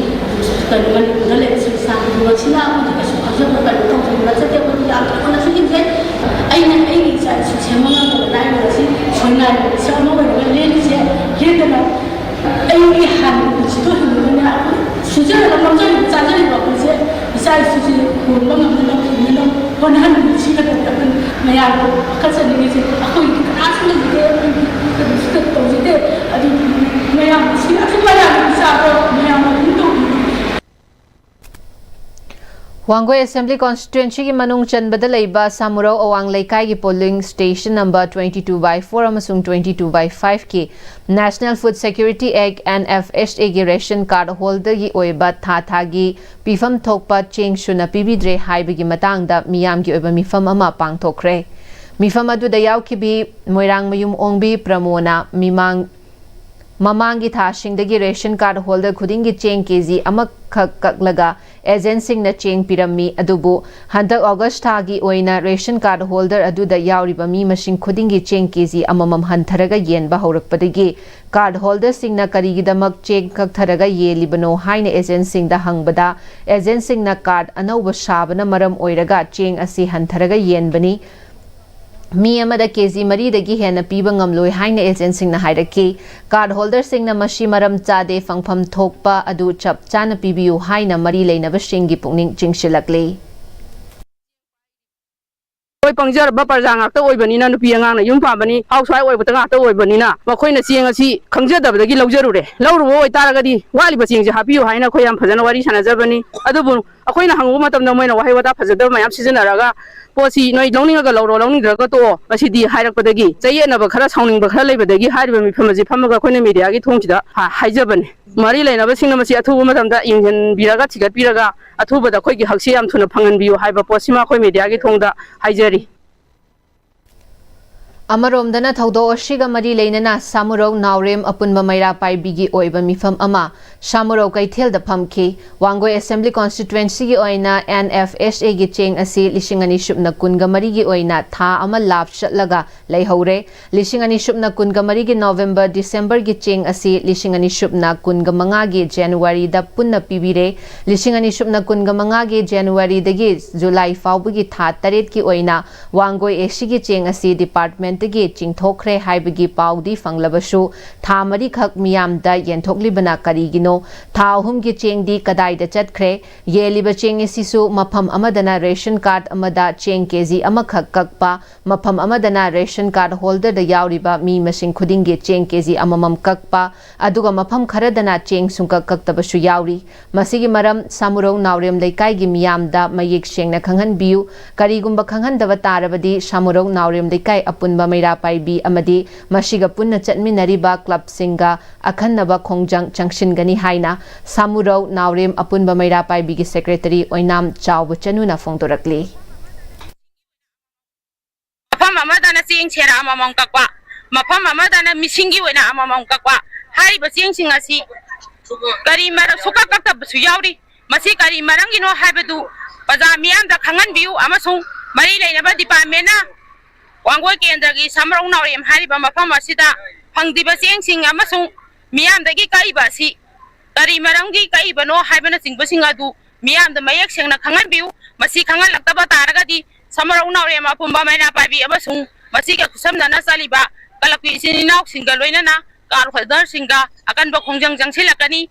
ꯀꯩꯅꯣ ꯃꯅꯤꯄꯨꯔꯗ ꯂꯩꯕ ꯁꯪꯁꯊꯥꯟ ꯈꯨꯗꯤꯡꯃꯛꯁꯤꯅ ꯑꯩꯈꯣꯏꯗꯤ ꯀꯩꯁꯨ ꯈꯪꯖꯕ ꯀꯩꯅꯣ ꯇꯧꯖꯕ ꯅꯠꯆꯗꯦ꯫ ꯑꯩꯈꯣꯏꯗꯤ ꯌꯥꯝ ꯊꯨꯅꯁꯨ ꯌꯦꯡꯖꯩ꯫ ꯑꯩꯅ ꯑꯩꯒꯤ ꯏꯆꯥ ꯏꯁꯨ ꯁꯦꯝꯕ ꯉꯝꯗꯕ ꯂꯥꯏꯔꯕ ꯑꯁꯤ ꯁꯣꯏꯅꯥꯏꯕ ꯃꯤꯁꯛ ꯑꯃ ꯑꯣꯏꯔꯒ ꯂꯦꯜꯂꯤꯁꯦ ꯂꯦꯡꯗꯅ ꯑꯩꯒꯤ ꯍꯥꯟꯅ ꯄꯨꯟꯁꯤꯗꯣ ꯍꯤꯡꯕꯗꯅꯦ ꯑꯩꯈꯣꯏ ꯁꯨꯖꯔꯒ ꯅꯣꯝꯖꯔꯒ ꯆꯥꯖꯔꯤꯕ ꯑꯩꯈꯣꯏꯁꯦ ꯏꯆꯥ ꯏꯁꯨꯁꯦ ꯍꯣꯟꯕ ꯉꯝꯅꯅꯕ ꯍꯤꯡꯅꯅꯕ ꯍꯣꯠꯅꯍꯟꯕ ꯁꯤ ꯈꯛꯇꯅꯤ ꯑꯩꯈꯣꯏꯅ ꯃꯌꯥꯝꯗ ꯐꯒꯠꯆꯅꯤꯡꯉꯤꯁꯦ꯫ ꯑꯩꯈꯣꯏꯒꯤꯗꯤ ꯀꯅꯥꯁꯨ ꯂꯩꯖꯗꯦ, ꯑꯩꯈꯣꯏꯒꯤ ꯀꯩꯅꯣꯁꯨ ꯇꯧꯖꯗꯦ꯫ ꯑꯗꯨꯗꯨꯅ ꯃꯌꯥꯝ ꯋꯥꯡꯒꯣꯏ ꯑꯦꯁꯦꯝꯕ꯭ꯂꯤ ꯀꯣꯟꯁꯇꯤꯇ꯭ꯋꯦꯟꯁꯤꯒꯤ ꯃꯅꯨꯡ ꯆꯟꯕꯗ ꯂꯩꯕ ꯁꯥꯃꯨꯔꯧ ꯑꯋꯥꯡ ꯂꯩꯀꯥꯏꯒꯤ polling station number twenty two by four ꯑꯃꯁꯨꯡ twenty two by five ꯀꯤ National Food Security Act, N F S A ꯒꯤ ration card holder ꯒꯤ ꯑꯣꯏꯕ ꯊꯥ ꯊꯥꯒꯤ ꯄꯤꯐꯝ ꯊꯣꯛꯄ ꯆꯦꯡ ꯁꯨꯅ ꯄꯤꯕꯤꯗ꯭ꯔꯦ ꯍꯥꯏꯕꯒꯤ ꯃꯇꯥꯡꯗ ꯃꯤꯌꯥꯝꯒꯤ ꯑꯣꯏꯕ ꯃꯤꯐꯝ ꯑꯃ ꯄꯥꯡꯊꯣꯛꯈ꯭ꯔꯦ꯫ ꯃꯤꯐꯝ ꯑꯗꯨꯗ ꯌꯥꯎꯈꯤꯕꯤ ꯃꯣꯏꯔꯥꯡꯃꯌꯨꯝ ꯑꯣꯡꯕꯤ ꯄ꯭ꯔꯃꯣꯅ ꯃꯤꯃꯥꯡ ꯃꯃꯥꯡꯒꯤ ꯊꯥꯁꯤꯡꯗꯒꯤ ration card holder ꯈꯨꯗꯤꯡꯒꯤ ꯆꯦꯡ ꯀꯦ ꯖꯤ ꯑꯃꯈꯛ ꯀꯛꯂꯒ ꯑꯦꯖꯦꯟꯁꯤꯡꯅ ꯆꯦꯡ ꯄꯤꯔꯝꯃꯤ꯫ ꯑꯗꯨꯕꯨ ꯍꯟꯗꯛ ꯑꯣꯒꯁ ꯊꯥꯒꯤ ꯑꯣꯏꯅ ration card holder ꯑꯗꯨꯗ ꯌꯥꯎꯔꯤꯕ ꯃꯤ ꯃꯁꯤꯡ ꯈꯨꯗꯤꯡꯒꯤ ꯆꯦꯡ ꯀꯦ ꯖꯤ ꯑꯃꯃꯝ ꯍꯟꯊꯔꯒ ꯌꯦꯟꯕ ꯍꯧꯔꯛꯄꯗꯒꯤ card holder ꯁꯤꯡꯅ ꯀꯔꯤꯒꯤꯗꯃꯛ ꯆꯦꯡ ꯀꯛꯊꯔꯒ ꯌꯦꯜꯂꯤꯕꯅꯣ ꯍꯥꯏꯅ ꯑꯦꯖꯦꯟꯁꯤꯡꯗ ꯍꯪꯕꯗ, ꯑꯦꯖꯦꯟꯁꯤꯡꯅ card ꯑꯅꯧꯕ ꯁꯥꯕꯅ ꯃꯔꯝ ꯑꯣꯏꯔꯒ ꯆꯦꯡ ꯑꯁꯤ ꯍꯟꯊꯔꯒ ꯌꯦꯟꯕꯅꯤ꯫ ꯃꯤ ꯑꯃꯗ ꯀꯦ ꯖꯤ ꯃꯔꯤꯗꯒꯤ ꯍꯦꯟꯅ ꯄꯤꯕ ꯉꯝꯂꯣꯏ ꯍꯥꯏꯅ ꯑꯦꯖꯦꯟꯁꯤꯡꯅ ꯍꯥꯏꯔꯛꯈꯤ꯫ Card holder ꯁꯤꯡꯅ ꯃꯁꯤ ꯃꯔꯝ ꯆꯥꯗꯦ, ꯐꯪꯐꯝ ꯊꯣꯛꯄ ꯑꯗꯨ ꯆꯞ ꯆꯥꯅ ꯄꯤꯕꯤꯌꯨ ꯍꯥꯏꯅ ꯃꯔꯤ ꯂꯩꯅꯕꯁꯤꯡꯒꯤ ꯄꯨꯛꯅꯤꯡ ꯆꯤꯡꯁꯤꯜꯂꯛꯂꯤ꯫ ꯑꯩꯈꯣꯏ ꯄꯪꯖꯔꯕ ꯄ꯭ꯔꯖꯥ ꯉꯥꯛꯇ ꯑꯣꯏꯕꯅꯤꯅ, ꯅꯨꯄꯤ ꯑꯉꯥꯡꯅ ꯌꯨꯝ ꯄꯥꯟꯕꯅꯤ, housewife ꯑꯣꯏꯕꯇ ꯉꯥꯛꯇ ꯑꯣꯏꯕꯅꯤꯅ, ꯃꯈꯣꯏꯅ ꯆꯦꯡ ꯑꯁꯤ ꯈꯪꯖꯗꯕꯗꯒꯤ ꯂꯧꯖꯔꯨꯔꯦ꯫ ꯂꯧꯔꯨꯕ ꯑꯣꯏꯇꯥꯔꯒꯗꯤ ꯋꯥꯠꯂꯤꯕ ꯆꯦꯡꯁꯦ ꯍꯥꯞꯄꯤꯌꯨ ꯍꯥꯏꯅ ꯑꯩꯈꯣꯏ ꯌꯥꯝ ꯐꯖꯅ ꯋꯥꯔꯤ ꯁꯥꯟꯅꯖꯕꯅꯤ꯫ ꯑꯗꯨꯕꯨ ꯑꯩꯈꯣꯏꯅ ꯍꯪꯉꯨꯕ ꯃꯇꯝꯗ ꯃꯣꯏꯅ ꯋꯥꯍꯩ ꯋꯥꯇꯥ ꯐꯖꯗꯕ ꯃꯌꯥꯝ ꯁꯤꯖꯤꯟꯅꯔꯒ, "ꯄꯣꯠꯁꯤ ꯅꯣꯏ ꯂꯧꯅꯤꯡꯉꯒ ꯂꯧꯔꯣ, ꯂꯧꯅꯤꯡꯗ꯭ꯔꯒ ꯇꯣꯛꯑꯣ, ꯃꯁꯤꯗꯤ" ꯍꯥꯏꯔꯛꯄꯗꯒꯤ, ꯆꯌꯦꯠꯅꯕ ꯈꯔ, ꯁꯥꯎꯅꯤꯡꯕ ꯈꯔ ꯂꯩꯕꯗꯒꯤ ꯍꯥꯏꯔꯤꯕ ꯃꯤꯐꯝ ꯑꯁꯤ ꯐꯝꯃꯒ ꯑꯩꯈꯣꯏꯅ media ꯒꯤ ꯊꯣꯡꯁꯤꯗ ꯍꯥ-, ꯍꯥꯏꯖꯕꯅꯤ꯫ ꯃꯔꯤ ꯂꯩꯅꯕꯁꯤꯡꯅ ꯃꯁꯤ ꯑꯊꯨꯕ ꯃꯇꯝꯗ ꯌꯦꯡꯁꯤꯟꯕꯤꯔꯒ ꯊꯤꯒꯠꯄꯤꯔꯒ, ꯑꯊꯨꯕꯗ ꯑꯩꯈꯣꯏꯒꯤ ꯍꯛꯁꯦ ꯌꯥꯝ ꯊꯨꯅ ꯐꯪꯍꯟꯕꯤꯌꯨ ꯍꯥꯏꯕ ꯄꯣꯠꯁꯤꯃ ꯑꯩꯈꯣꯏ media ꯒꯤ ꯊꯣꯡꯗ ꯍꯥꯏꯖꯔꯤ꯫ ꯑꯃꯔꯣꯝꯗꯅ, ꯊꯧꯗꯣꯛ ꯑꯁꯤꯒ ꯃꯔꯤ ꯂꯩꯅꯅ ꯁꯥꯃꯨꯔꯧ ꯅꯥꯎꯔꯦꯝ ꯑꯄꯨꯟꯕ ꯃꯩꯔꯥ ꯄꯥꯏꯕꯤꯒꯤ ꯑꯣꯏꯕ ꯃꯤꯐꯝ ꯑꯃ ꯁꯥꯃꯨꯔꯧ ꯀꯩꯊꯦꯜꯗ ꯐꯝꯈꯤ꯫ ꯋꯥꯡꯒꯣꯏ ꯑꯦꯁꯦꯝꯕ꯭ꯂꯤ ꯀꯣꯟꯁꯇꯤꯇ꯭ꯋꯦꯟꯁꯤꯒꯤ ꯑꯣꯏꯅ N F S A ꯒꯤ ꯆꯦꯡ ꯑꯁꯤ ꯂꯤꯁꯤꯡ ꯑꯅꯤ ꯁꯨꯞꯅ ꯀꯨꯟꯒ ꯃꯔꯤꯒꯤ ꯑꯣꯏꯅ ꯊꯥ ꯑꯃ ꯂꯥꯞ ꯆꯠꯂꯒ ꯂꯩꯍꯧꯔꯦ꯫ ꯂꯤꯁꯤꯡ ꯑꯅꯤ ꯁꯨꯞꯅ ꯀꯨꯟꯒ ꯃꯔꯤꯒꯤ ꯅꯣꯚꯦꯝꯕꯔ, ꯗꯤꯁꯦꯝꯕꯔꯒꯤ ꯆꯦꯡ ꯑꯁꯤ ꯂꯤꯁꯤꯡ ꯑꯅꯤ ꯁꯨꯞꯅ ꯀꯨꯟꯒ ꯃꯉꯥꯒꯤ ꯖꯅꯋꯥꯔꯤꯗ ꯄꯨꯟꯅ ꯄꯤꯕꯤꯔꯦ꯫ ꯂꯤꯁꯤꯡ ꯑꯅꯤ ꯁꯨꯞꯅ ꯀꯨꯟꯒ ꯃꯉꯥꯒꯤ ꯖꯅꯋꯥꯔꯤꯗꯒꯤ ꯖꯨꯂꯥꯏ ꯐꯥꯎꯕꯒꯤ ꯊꯥ ꯇꯔꯦꯠꯀꯤ ꯑꯣꯏꯅ ꯋꯥꯡꯒꯣꯏ ꯑꯦꯁꯤꯒꯤ ꯆꯦꯡ ꯑꯁꯤ department ꯀꯥꯔꯠꯇꯒꯤ ꯆꯤꯡꯊꯣꯛꯈ꯭ꯔꯦ ꯍꯥꯏꯕꯒꯤ ꯄꯥꯎꯗꯤ ꯐꯪꯂꯕꯁꯨ, ꯊꯥ ꯃꯔꯤꯈꯛ ꯃꯤꯌꯥꯝꯗ ꯌꯦꯟꯊꯣꯛꯂꯤꯕꯅ ꯀꯔꯤꯒꯤꯅꯣ? ꯊꯥ ꯑꯍꯨꯝꯒꯤ ꯆꯦꯡꯗꯤ ꯀꯗꯥꯏꯗ ꯆꯠꯈ꯭ꯔꯦ? ꯌꯦꯜꯂꯤꯕ ꯆꯦꯡ ꯑꯁꯤꯁꯨ ꯃꯐꯝ ꯑꯃꯗꯅ ꯔꯦꯁꯟ ꯀꯥꯔꯠ ꯑꯃꯗ ꯆꯦꯡ ꯀꯦ ꯖꯤ ꯑꯃꯈꯛ ꯀꯛꯄ, ꯃꯐꯝ ꯑꯃꯗꯅ ꯔꯦꯁꯟ ꯀꯥꯔꯠ ꯍꯣꯜꯗꯔꯗ ꯌꯥꯎꯔꯤꯕ ꯃꯤ ꯃꯁꯤꯡ ꯈꯨꯗꯤꯡꯒꯤ ꯆꯦꯡ ꯀꯦ ꯖꯤ ꯑꯃꯃꯝ ꯀꯛꯄ, ꯑꯗꯨꯒ ꯃꯐꯝ ꯈꯔꯗꯅ ꯆꯦꯡ ꯁꯨꯡꯀꯛ ꯀꯛꯇꯕꯁꯨ ꯌꯥꯎꯔꯤ꯫ ꯃꯁꯤꯒꯤ ꯃꯔꯝ ꯁꯥꯃꯨꯔꯧ ꯅꯥꯎꯔꯦꯝ ꯂꯩꯀꯥꯏꯒꯤ ꯃꯤꯌꯥꯝꯗ ꯃꯌꯦꯛ ꯁꯦꯡꯅ ꯈꯪꯍꯟꯕꯤꯌꯨ꯫ ꯀꯔꯤꯒꯨꯝꯕ ꯈꯪꯍꯟꯗꯕ ꯇꯥꯔꯕꯗꯤ, ꯁꯥꯃꯨꯔꯧ ꯅꯥꯎꯔꯦꯝ ꯂꯩꯀꯥꯏ ꯑꯄꯨꯟꯕ ꯃꯩꯔꯥ ꯄꯥꯏꯕꯤ ꯑꯃꯗꯤ ꯃꯁꯤꯒ ꯄꯨꯟꯅ ꯆꯠꯃꯤꯟꯅꯔꯤꯕ ꯀ꯭ꯂꯕꯁꯤꯡꯒ ꯑꯈꯟꯅꯕ ꯈꯣꯡꯖꯪ ꯆꯪꯁꯤꯟꯒꯅꯤ ꯍꯥꯏꯅ ꯁꯥꯃꯨꯔꯧ ꯅꯥꯎꯔꯦꯝ ꯑꯄꯨꯟꯕ ꯃꯩꯔꯥ ꯄꯥꯏꯕꯤꯒꯤ ꯁꯦꯀ꯭ꯔꯦꯇꯔꯤ ꯑꯣꯏꯅꯥꯝ ꯆꯥꯎꯕ ꯆꯅꯨꯅ ꯐꯣꯡꯗꯣꯔꯛꯂꯤ꯫ ꯃꯐꯝ ꯑꯃꯗꯅ ꯆꯦꯡ ꯁꯦꯔ ꯑꯃꯃꯝ ꯀꯛꯄ, ꯃꯐꯝ ꯑꯃꯗꯅ ꯃꯤꯁꯤꯡꯒꯤ ꯑꯣꯏꯅ ꯑꯃꯃꯝ ꯀꯛꯄ꯫ ꯍꯥꯏꯔꯤꯕ ꯆꯦꯡꯁꯤꯡ ꯑꯁꯤ ꯀꯔꯤ ꯃꯔꯝ ꯁꯨꯀꯛ ꯀꯛꯇꯕꯁꯨ ꯌꯥꯎꯔꯤ꯫ ꯃꯁꯤ ꯀꯔꯤ ꯃꯔꯝꯒꯤꯅꯣ ꯍꯥꯏꯕꯗꯨ ꯄ꯭ꯔꯖꯥ ꯃꯤꯌꯥꯝꯗ ꯈꯪꯍꯟꯕꯤꯌꯨ ꯑꯃꯁꯨꯡ ꯃꯔꯤ ꯂꯩꯅꯕ ꯗꯤꯄꯥꯔꯠꯃꯦꯟꯅ ꯋꯥꯡꯒꯣꯏ ꯀꯦꯟꯗ꯭ꯔꯒꯤ ꯁꯥꯃꯔꯧ ꯅꯥꯎꯔꯦꯝ ꯍꯥꯏꯔꯤꯕ ꯃꯐꯝ ꯑꯁꯤꯗ ꯐꯪꯗ꯭ꯔꯤꯕ ꯆꯦꯡꯁꯤꯡ ꯑꯃꯁꯨꯡ ꯃꯤꯌꯥꯝꯗꯒꯤ ꯀꯛꯏꯕ ꯑꯁꯤ ꯀꯔꯤ ꯃꯔꯝꯒꯤ ꯀꯛꯏꯕꯅꯣ ꯍꯥꯏꯕꯅꯆꯤꯡꯕꯁꯤꯡ ꯑꯗꯨ ꯃꯤꯌꯥꯝꯗ ꯃꯌꯦꯛ ꯁꯦꯡꯅ ꯈꯪꯍꯟꯕꯤꯌꯨ꯫ ꯃꯁꯤ ꯈꯪꯍꯜꯂꯛꯇꯕ ꯇꯥꯔꯒꯗꯤ ꯁꯃꯔꯧ ꯅꯥꯎꯔꯦꯝ ꯑꯄꯨꯟꯕ ꯃꯩꯔꯥ ꯄꯥꯏꯕꯤ ꯑꯃꯁꯨꯡ ꯃꯁꯤꯒ ꯈꯨꯠꯁꯝꯅꯅ ꯆꯠꯂꯤꯕ ꯀ꯭ꯂꯕꯀꯤ ꯏꯆꯤꯟ ꯏꯅꯥꯎꯁꯤꯡꯒ ꯂꯣꯏꯅꯅ ꯀꯥꯔꯗ ꯍꯣꯜꯗꯔꯁꯤꯡꯒ ꯑꯀꯟꯕ ꯈꯣꯡꯖꯪ ꯆꯪꯁꯤꯜꯂꯛꯀꯅꯤ꯫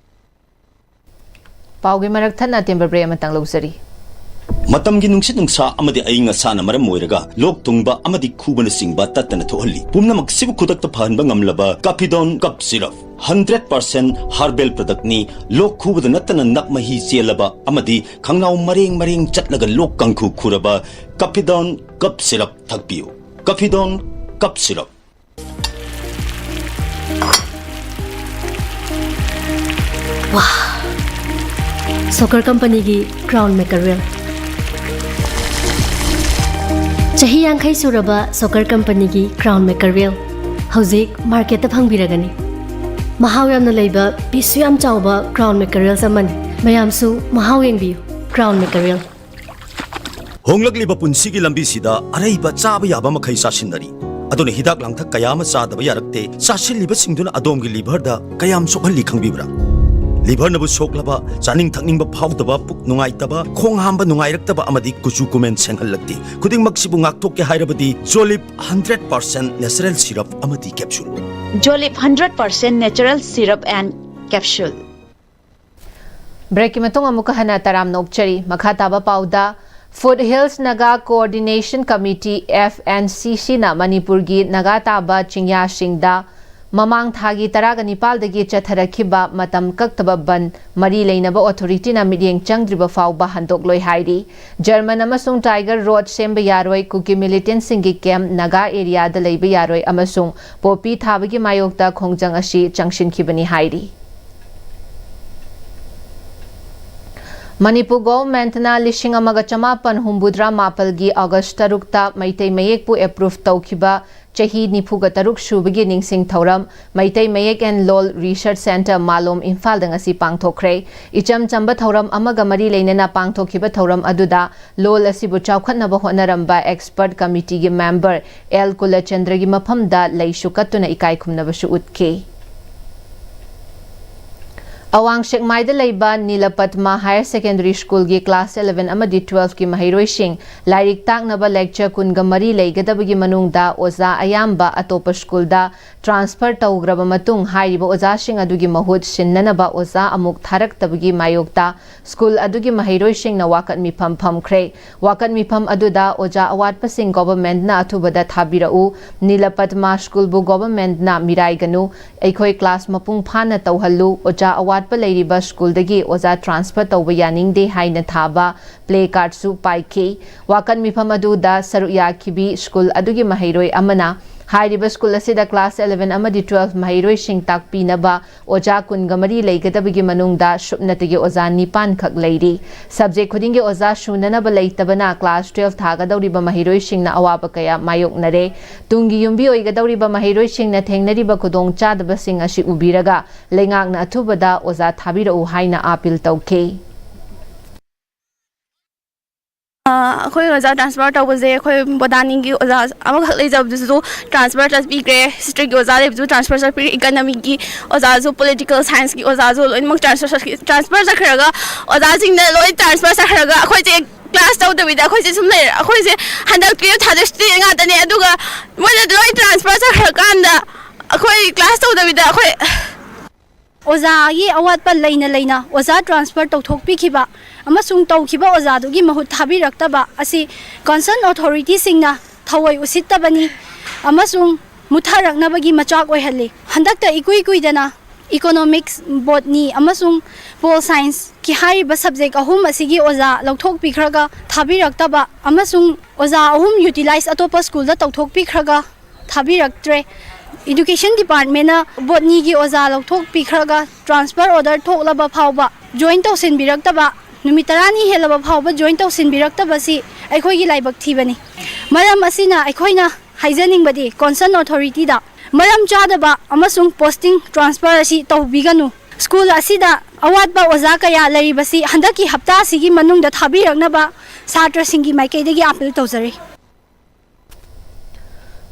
ꯄꯥꯎꯒꯤ ꯃꯔꯛ ꯊꯠꯅ ꯑꯇꯦꯟꯕ ꯕ꯭ꯔꯦꯛ ꯑꯃꯇꯪ ꯂꯧꯖꯔꯤ꯫ ꯃꯇꯝꯒꯤ ꯅꯨꯡꯁꯤꯠ ꯅꯨꯡꯁꯥ ꯑꯃꯗꯤ ꯑꯏꯪ ꯑꯁꯥꯅ ꯃꯔꯝ ꯑꯣꯏꯔꯒ ꯂꯣꯛ ꯊꯨꯡꯕ ꯑꯃꯗꯤ ꯈꯨꯕꯅꯆꯤꯡꯕ ꯇꯠꯇꯅ ꯊꯣꯛꯍꯜꯂꯤ꯫ ꯄꯨꯝꯅꯃꯛꯁꯤꯕꯨ ꯈꯨꯗꯛꯇ ꯐꯍꯟꯕ ꯉꯝꯂꯕ ꯀꯥꯐꯤꯗꯣꯟ cough syrup. Hundred percent herbal ꯄ꯭ꯔꯗꯛꯅꯤ꯫ ꯂꯣꯛ ꯈꯨꯕꯗ ꯅꯠꯇꯅ ꯅꯞ ꯃꯍꯤ ꯆꯦꯜꯂꯕ ꯑꯃꯗꯤ ꯈꯪꯅꯥꯎ ꯃꯔꯦꯡ ꯃꯔꯦꯡ ꯆꯠꯂꯒ ꯂꯣꯛ ꯀꯥꯡꯈꯨ ꯈꯨꯔꯕ ꯀꯥꯐꯤꯗꯣꯟ ꯀꯞ ꯁꯤꯔꯞ ꯊꯛꯄꯤꯌꯨ꯫ ꯀꯥꯐꯤꯗꯣꯟ ꯀꯞ ꯁꯤꯔꯞ꯫ ꯁꯣꯀꯔ ꯀꯝꯄꯅꯤꯒꯤ ꯀ꯭ꯔꯥꯎꯟ ꯃꯦꯀꯔꯦꯜ꯫ ꯆꯍꯤ ꯌꯥꯡꯈꯩ ꯁꯨꯔꯕ ꯁꯣꯀꯔ ꯀꯝꯄꯅꯤꯒꯤ ꯀ꯭ꯔꯥꯎꯟ ꯃꯦꯀꯔꯦꯜ ꯍꯧꯖꯤꯛ ꯃꯥꯔꯀꯦꯠꯇ ꯐꯪꯕꯤꯔꯒꯅꯤ꯫ ꯃꯍꯥꯎ ꯌꯥꯝꯅ ꯂꯩꯕ, ꯄꯤꯁꯁꯨ ꯌꯥꯝ ꯆꯥꯎꯕ ꯀ꯭ꯔꯥꯎꯟ ꯃꯦꯀꯔꯦꯜꯁ ꯑꯃꯅꯤ꯫ ꯃꯌꯥꯝꯁꯨ ꯃꯍꯥꯎ ꯌꯦꯡꯕꯤꯌꯨ꯫ ꯀ꯭ꯔꯥꯎꯟ ꯃꯦꯀꯔꯦꯜ꯫ ꯍꯣꯡꯂꯛꯂꯤꯕ ꯄꯨꯟꯁꯤꯒꯤ ꯂꯝꯕꯤꯁꯤꯗ ꯑꯔꯩꯕ ꯆꯥꯕ ꯌꯥꯕ ꯃꯈꯩ ꯆꯥꯁꯤꯟꯅꯔꯤ꯫ ꯑꯗꯨꯅ ꯍꯤꯗꯥꯛ ꯂꯥꯡꯊꯛ ꯀꯌꯥ ꯑꯃ ꯆꯥꯗꯕ ꯌꯥꯔꯛꯇꯦ꯫ ꯆꯥꯁꯤꯜꯂꯤꯕꯁꯤꯡꯗꯨꯅ ꯑꯗꯣꯝꯒꯤ ꯂꯤꯚꯔꯗ ꯀꯌꯥꯝ ꯁꯣꯛꯍꯜꯂꯤ ꯈꯪꯕꯤꯕ꯭ꯔꯥ? ꯂꯤꯚꯔꯅꯕꯨ ꯁꯣꯛꯂꯕ, ꯆꯥꯅꯤꯡ ꯊꯛꯅꯤꯡꯕ ꯐꯥꯎꯗꯕ, ꯄꯨꯛ ꯅꯨꯡꯉꯥꯏꯇꯕ, ꯈꯣꯡ ꯍꯥꯝꯕ ꯅꯨꯡꯉꯥꯏꯔꯛꯇꯕ ꯑꯃꯗꯤ ꯀꯨꯆꯨ ꯀꯨꯃꯦꯟ ꯁꯦꯡꯍꯜꯂꯛꯇꯦ꯫ ꯈꯨꯗꯤꯡꯃꯛꯁꯤꯕꯨ ꯉꯥꯛꯊꯣꯛꯀꯦ ꯍꯥꯏꯔꯕꯗꯤ ꯖꯣꯂꯤꯞ ꯍꯟꯗ꯭ꯔꯦꯠ ꯄꯥꯔꯁꯦꯟ ꯅꯦꯆꯔꯦꯜ ꯁꯤꯔꯞ ꯑꯃꯗꯤ capsule. Jolip hundred percent natural syrup and capsule. ꯕ꯭ꯔꯦꯛꯀꯤ ꯃꯇꯨꯡ ꯑꯃꯨꯛꯀ ꯍꯟꯅ ꯇꯔꯥꯝꯅ ꯑꯣꯛꯆꯔꯤ꯫ ꯃꯈꯥ ꯇꯥꯕ ꯄꯥꯎꯗ, Foot Hills Naga Coordination Committee, F N C C ꯅ ꯃꯅꯤꯄꯨꯔꯒꯤ ꯅꯥꯒꯥ ꯇꯥꯕ ꯆꯤꯡꯌꯥꯁꯤꯡꯗ ꯃꯃꯥꯡ ꯊꯥꯒꯤ ꯇꯔꯥꯒ ꯅꯤꯄꯥꯜꯗꯒꯤ ꯆꯠꯊꯔꯛꯈꯤꯕ ꯃꯇꯝ ꯀꯛꯇꯕ ꯕꯟ ꯃꯔꯤ ꯂꯩꯅꯕ ꯑꯣꯊꯣꯔꯤꯇꯤꯅ ꯃꯤꯠꯌꯦꯡ ꯆꯪꯗ꯭ꯔꯤꯕ ꯐꯥꯎꯕ ꯍꯟꯗꯣꯛꯂꯣꯏ ꯍꯥꯏꯔꯤ꯫ ꯖꯔꯃꯟ ꯑꯃꯁꯨꯡ ꯇꯥꯏꯒꯔ ꯔꯣꯗ ꯁꯦꯝꯕ ꯌꯥꯔꯣꯏ, ꯀꯨꯀꯤ ꯃꯤꯂꯤꯇꯦꯟꯁꯤꯡꯒꯤ ꯀꯦꯝꯞ ꯅꯥꯒꯥ ꯑꯦꯔꯤꯌꯥꯗ ꯂꯩꯕ ꯌꯥꯔꯣꯏ ꯑꯃꯁꯨꯡ ꯄꯣꯄꯤ ꯊꯥꯕꯒꯤ ꯃꯥꯌꯣꯛꯇ ꯈꯣꯡꯖꯪ ꯑꯁꯤ ꯆꯪꯁꯤꯟꯈꯤꯕꯅꯤ ꯍꯥꯏꯔꯤ꯫ ꯃꯅꯤꯄꯨꯔ ꯒꯣꯚꯔꯟꯃꯦꯟꯠꯅ ꯂꯤꯁꯤꯡ ꯑꯃꯒ ꯆꯃꯥꯄꯟ ꯍꯨꯝꯐꯨꯇꯔꯥ ꯃꯥꯄꯜꯒꯤ ꯑꯣꯒꯁ ꯇꯔꯨꯛꯇ ꯃꯩꯇꯩ ꯃꯌꯦꯛꯄꯨ ꯑꯦꯄ꯭ꯔꯨꯚ ꯇꯧꯈꯤꯕ ꯆꯍꯤ ꯅꯤꯐꯨꯒ ꯇꯔꯨꯛ ꯁꯨꯕꯒꯤ ꯅꯤꯡꯁꯤꯡ ꯊꯧꯔꯝ ꯃꯩꯇꯩ ꯃꯌꯦꯛ ꯑꯦꯟ ꯂꯣꯜ ꯔꯤꯁꯔꯆ ꯁꯦꯟꯇꯔ ꯃꯥꯂꯣꯝ ꯏꯝꯐꯥꯜꯗ ꯉꯁꯤ ꯄꯥꯡꯊꯣꯛꯈ꯭ꯔꯦ꯫ ꯏꯆꯝ ꯆꯝꯕ ꯊꯧꯔꯝ ꯑꯃꯒ ꯃꯔꯤ ꯂꯩꯅꯅ ꯄꯥꯡꯊꯣꯛꯈꯤꯕ ꯊꯧꯔꯝ ꯑꯗꯨꯗ ꯂꯣꯜ ꯑꯁꯤꯕꯨ ꯆꯥꯎꯈꯠꯅꯕ ꯍꯣꯠꯅꯔꯝꯕ ꯑꯦꯛꯁꯄꯔꯠ ꯀꯃꯤꯇꯤꯒꯤ ꯃꯦꯝꯕꯔ ꯑꯦꯜ ꯀꯨꯂꯆꯟꯗ꯭ꯔꯒꯤ ꯃꯐꯝꯗ ꯂꯩꯁꯨ ꯀꯠꯇꯨꯅ ꯏꯀꯥꯏ ꯈꯨꯝꯅꯕꯁꯨ ꯎꯠꯈꯤ꯫ ꯑꯋꯥꯡ ꯁꯦꯛꯃꯥꯏꯗ ꯂꯩꯕ ꯅꯤꯂꯄꯠꯃ ꯍꯥꯌꯔ ꯁꯦꯀꯦꯟꯗꯔꯤ ꯁ꯭ꯀꯨꯜꯒꯤ ꯀ꯭ꯂꯥꯁ eleven ꯑꯃꯗꯤ twelve ꯀꯤ ꯃꯍꯩꯔꯣꯏꯁꯤꯡ ꯂꯥꯏꯔꯤꯛ ꯇꯥꯛꯅꯕ ꯂꯦꯛꯆꯔ ꯀꯨꯟꯒ ꯃꯔꯤ ꯂꯩꯒꯗꯕꯒꯤ ꯃꯅꯨꯡꯗ ꯑꯣꯖꯥ ꯑꯌꯥꯝꯕ ꯑꯇꯣꯞꯄ ꯁ꯭ꯀꯨꯜꯗ ꯇ꯭ꯔꯥꯟꯁꯐꯔ ꯇꯧꯈ꯭ꯔꯕ ꯃꯇꯨꯡ, ꯍꯥꯏꯔꯤꯕ ꯑꯣꯖꯥꯁꯤꯡ ꯑꯗꯨꯒꯤ ꯃꯍꯨꯠ ꯁꯤꯟꯅꯅꯕ ꯑꯣꯖꯥ ꯑꯃꯨꯛ ꯊꯥꯔꯛꯇꯕꯒꯤ ꯃꯥꯌꯣꯛꯇ ꯁ꯭ꯀꯨꯜ ꯑꯗꯨꯒꯤ ꯃꯍꯩꯔꯣꯏꯁꯤꯡꯅ ꯋꯥꯀꯠ ꯃꯤꯐꯝ ꯐꯝꯈ꯭ꯔꯦ꯫ ꯋꯥꯀꯠ ꯃꯤꯐꯝ ꯑꯗꯨꯗ ꯑꯣꯖꯥ ꯑꯋꯥꯠꯄꯁꯤꯡ ꯒꯣꯚꯔꯟꯃꯦꯟꯠꯅ ꯑꯊꯨꯕꯗ ꯊꯥꯕꯤꯔꯛꯎ, ꯅꯤꯂꯄꯠꯃ ꯁ꯭ꯀꯨꯜꯕꯨ ꯒꯣꯚꯔꯟꯃꯦꯟꯠꯅ ꯃꯤꯔꯥꯏꯒꯅꯨ, ꯑꯩꯈꯣꯏ ꯀ꯭ꯂꯥꯁ ꯃꯄꯨꯡ ꯐꯥꯅ ꯇꯧꯍꯜꯂꯨ, ꯑꯣꯖꯥ ꯑꯋꯥꯠꯄ ꯂꯩꯔꯤꯕ ꯁ꯭ꯀꯨꯜꯗꯒꯤ ꯑꯣꯖꯥ ꯇ꯭ꯔꯥꯟꯁꯐꯔ ꯇꯧꯕ ꯌꯥꯅꯤꯡꯗꯦ ꯍꯥꯏꯅ ꯊꯥꯕ ꯄ꯭ꯂꯦ ꯀꯥꯔꯗꯁꯨ ꯄꯥꯏꯈꯤ꯫ ꯋꯥꯀꯠ ꯃꯤꯐꯝ ꯑꯗꯨꯗ ꯁꯔꯨꯛ ꯌꯥꯈꯤꯕꯤ ꯁ꯭ꯀꯨꯜ ꯑꯗꯨꯒꯤ ꯃꯍꯩꯔꯣꯏ ꯑꯃꯅ, ꯍꯥꯏꯔꯤꯕ ꯁ꯭ꯀꯨꯜ ꯑꯁꯤꯗ ꯀ꯭ꯂꯥꯁ eleven ꯑꯃꯗꯤ twelve ꯃꯍꯩꯔꯣꯏꯁꯤꯡ ꯇꯥꯛꯄꯤꯅꯕ ꯑꯣꯖꯥ ꯀꯨꯟꯒ ꯃꯔꯤ ꯂꯩꯒꯗꯕꯒꯤ ꯃꯅꯨꯡꯗ ꯁꯨꯞꯅꯇꯒꯤ ꯑꯣꯖꯥ ꯅꯤꯄꯥꯟ ꯈꯛ ꯂꯩꯔꯤ꯫ ꯁꯕꯖꯦꯛ ꯈꯨꯗꯤꯡꯒꯤ ꯑꯣꯖꯥ ꯁꯨꯅꯅꯕ ꯂꯩꯇꯕꯅ ꯀ꯭ꯂꯥꯁ twelve ꯊꯥꯒꯗꯧꯔꯤꯕ ꯃꯍꯩꯔꯣꯏꯁꯤꯡꯅ ꯑꯋꯥꯕ ꯀꯌꯥ ꯃꯥꯌꯣꯛꯅꯔꯦ꯫ ꯇꯨꯡꯒꯤ ꯌꯨꯝꯕꯤ ꯑꯣꯏꯒꯗꯧꯔꯤꯕ ꯃꯍꯩꯔꯣꯏꯁꯤꯡꯅ ꯊꯦꯡꯅꯔꯤꯕ ꯈꯨꯗꯣꯡꯆꯥꯗꯕꯁꯤꯡ ꯑꯁꯤ ꯎꯕꯤꯔꯒ ꯂꯩꯉꯥꯛꯅ ꯑꯊꯨꯕꯗ ꯑꯣꯖꯥ ꯊꯥꯕꯤꯔꯛꯎ ꯍꯥꯏꯅ ꯑꯥꯄꯤꯜ ꯇꯧꯈꯤ꯫ ꯑꯩꯈꯣꯏ ꯑꯣꯖꯥ ꯇ꯭ꯔꯥꯟꯁꯐꯔ ꯇꯧꯕꯁꯦ, ꯑꯩꯈꯣꯏ ꯕꯣꯇꯥꯅꯤꯒꯤ ꯑꯣꯖꯥ ꯑꯃꯈꯛ ꯂꯩꯖꯕꯗꯨꯁꯨ ꯇ꯭ꯔꯥꯟꯁꯐꯔ ꯆꯠꯄꯤꯈ꯭ꯔꯦ, ꯍꯤꯁꯇ꯭ꯔꯤꯒꯤ ꯑꯣꯖꯥ ꯂꯩꯕꯗꯨꯁꯨ ꯇ꯭ꯔꯥꯟꯁꯐꯔ ꯆꯠꯄꯤꯈ꯭ꯔꯦ, ꯏꯀꯅꯃꯤꯒꯤ ꯑꯣꯖꯥꯁꯨ, ꯄꯣꯂꯤꯇꯤꯀꯦꯜ ꯁꯥꯏꯟꯁꯀꯤ ꯑꯣꯖꯥꯁꯨ ꯂꯣꯏꯅꯃꯛ ꯇ꯭ꯔꯥꯟꯁꯐꯔ ꯆꯠꯈꯤ-, ꯇ꯭ꯔꯥꯟꯁꯐꯔ ꯆꯠꯈ꯭ꯔꯒ, ꯑꯣꯖꯥꯁꯤꯡꯅ ꯂꯣꯏ ꯇ꯭ꯔꯥꯟꯁꯐꯔ ꯆꯠꯈ꯭ꯔꯒ ꯑꯩꯈꯣꯏꯁꯦ ꯀ꯭ꯂꯥꯁ ꯇꯧꯗꯕꯤꯗ ꯑꯩꯈꯣꯏꯁꯦ ꯁꯨꯝ ꯂꯩꯔꯦ꯫ ꯑꯩꯈꯣꯏꯁꯦ ꯍꯟꯗꯛ ꯇꯨꯌꯦꯜꯞ ꯊꯥꯗꯣꯏ ꯁ꯭ꯇꯨꯗꯦꯟ ꯉꯥꯛꯇꯅꯦ, ꯑꯗꯨꯒ ꯃꯣꯏꯅ ꯂꯣꯏ ꯇ꯭ꯔꯥꯟꯁꯐꯔ ꯆꯠꯈ꯭ꯔꯀꯥꯟꯗ ꯑꯩꯈꯣꯏ ꯀ꯭ꯂꯥꯁ ꯇꯧꯗꯕꯤꯗ ꯑꯩꯈꯣꯏ ꯑꯣꯖꯥꯒꯤ ꯑꯋꯥꯠꯄ ꯂꯩꯅ ꯂꯩꯅ ꯑꯣꯖꯥ ꯇ꯭ꯔꯥꯟꯁꯐꯔ ꯇꯧꯊꯣꯛꯄꯤꯈꯤꯕ ꯑꯃꯁꯨꯡ ꯇꯧꯈꯤꯕ ꯑꯣꯖꯥꯗꯨꯒꯤ ꯃꯍꯨꯠ ꯊꯥꯕꯤꯔꯛꯇꯕ ꯑꯁꯤ ꯀꯟꯁꯔꯟ ꯑꯣꯊꯣꯔꯤꯇꯤꯁꯤꯡꯅ ꯊꯑꯣꯏ ꯎꯁꯤꯠꯇꯕꯅꯤ ꯑꯃꯁꯨꯡ ꯃꯨꯠꯊꯔꯛꯅꯕꯒꯤ ꯃꯆꯥꯛ ꯑꯣꯏꯍꯜꯂꯤ꯫ ꯍꯟꯗꯛꯇ ꯏꯀꯨꯏ ꯀꯨꯏꯗꯅ ꯏꯀꯣꯅꯣꯃꯤꯛꯁ, ꯕꯣꯠꯅꯤ ꯑꯃꯁꯨꯡ ꯄꯣꯜ ꯁꯥꯏꯟꯁꯀꯤ ꯍꯥꯏꯔꯤꯕ ꯁꯕꯖꯦꯛ ꯑꯍꯨꯝ ꯑꯁꯤꯒꯤ ꯑꯣꯖꯥ ꯂꯧꯊꯣꯛꯄꯤꯈ꯭ꯔꯒ ꯊꯥꯕꯤꯔꯛꯇꯕ ꯑꯃꯁꯨꯡ ꯑꯣꯖꯥ ꯑꯍꯨꯝ ꯌꯨꯇꯤꯂꯥꯏꯖ ꯑꯇꯣꯞꯄ ꯁ꯭ꯀꯨꯜꯗ ꯇꯧꯊꯣꯛꯄꯤꯈ꯭ꯔꯒ ꯊꯥꯕꯤꯔꯛꯇ꯭ꯔꯦ꯫ ꯏꯗꯨꯀꯦꯁꯟ ꯗꯤꯄꯥꯔꯠꯃꯦꯟꯅ ꯕꯣꯠꯅꯤꯒꯤ ꯑꯣꯖꯥ ꯂꯧꯊꯣꯛꯄꯤꯈ꯭ꯔꯒ ꯇ꯭ꯔꯥꯟꯁꯐꯔ ꯑꯣꯔꯗꯔ ꯊꯣꯛꯂꯕ ꯐꯥꯎꯕ ꯖꯣꯏꯟ ꯇꯧꯁꯤꯟꯕꯤꯔꯛꯇꯕ, ꯅꯨꯃꯤꯠ ꯇꯔꯥꯅꯤ ꯍꯦꯜꯂꯕ ꯐꯥꯎꯕ ꯖꯣꯏꯟ ꯇꯧꯁꯤꯟꯕꯤꯔꯛꯇꯕꯁꯤ ꯑꯩꯈꯣꯏꯒꯤ ꯂꯥꯏꯕꯛ ꯊꯤꯕꯅꯤ꯫ ꯃꯔꯝ ꯑꯁꯤꯅ ꯑꯩꯈꯣꯏꯅ ꯍꯥꯏꯖꯅꯤꯡꯕꯗꯤ ꯀꯣꯟꯁꯔꯟ ꯑꯣꯊꯣꯔꯤꯇꯤꯗ ꯃꯔꯝ ꯆꯥꯗꯕ ꯑꯃꯁꯨꯡ ꯄꯣꯁꯇꯤꯡ ꯇ꯭ꯔꯥꯟꯁꯐꯔ ꯑꯁꯤ ꯇꯧꯕꯤꯒꯅꯨ꯫ ꯁ꯭ꯀꯨꯜ ꯑꯁꯤꯗ ꯑꯋꯥꯠꯄ ꯑꯣꯖꯥ ꯀꯌꯥ ꯂꯩꯔꯤꯕꯁꯤ ꯍꯟꯗꯛꯀꯤ ꯍꯞꯇꯥ ꯑꯁꯤꯒꯤ ꯃꯅꯨꯡꯗ ꯊꯥꯕꯤꯔꯛꯅꯕ ꯁꯥꯇ꯭ꯔꯁꯤꯡꯒꯤ ꯃꯥꯏꯀꯩꯗꯒꯤ ꯑꯥꯄꯤꯜ ꯇꯧꯖꯔꯤ꯫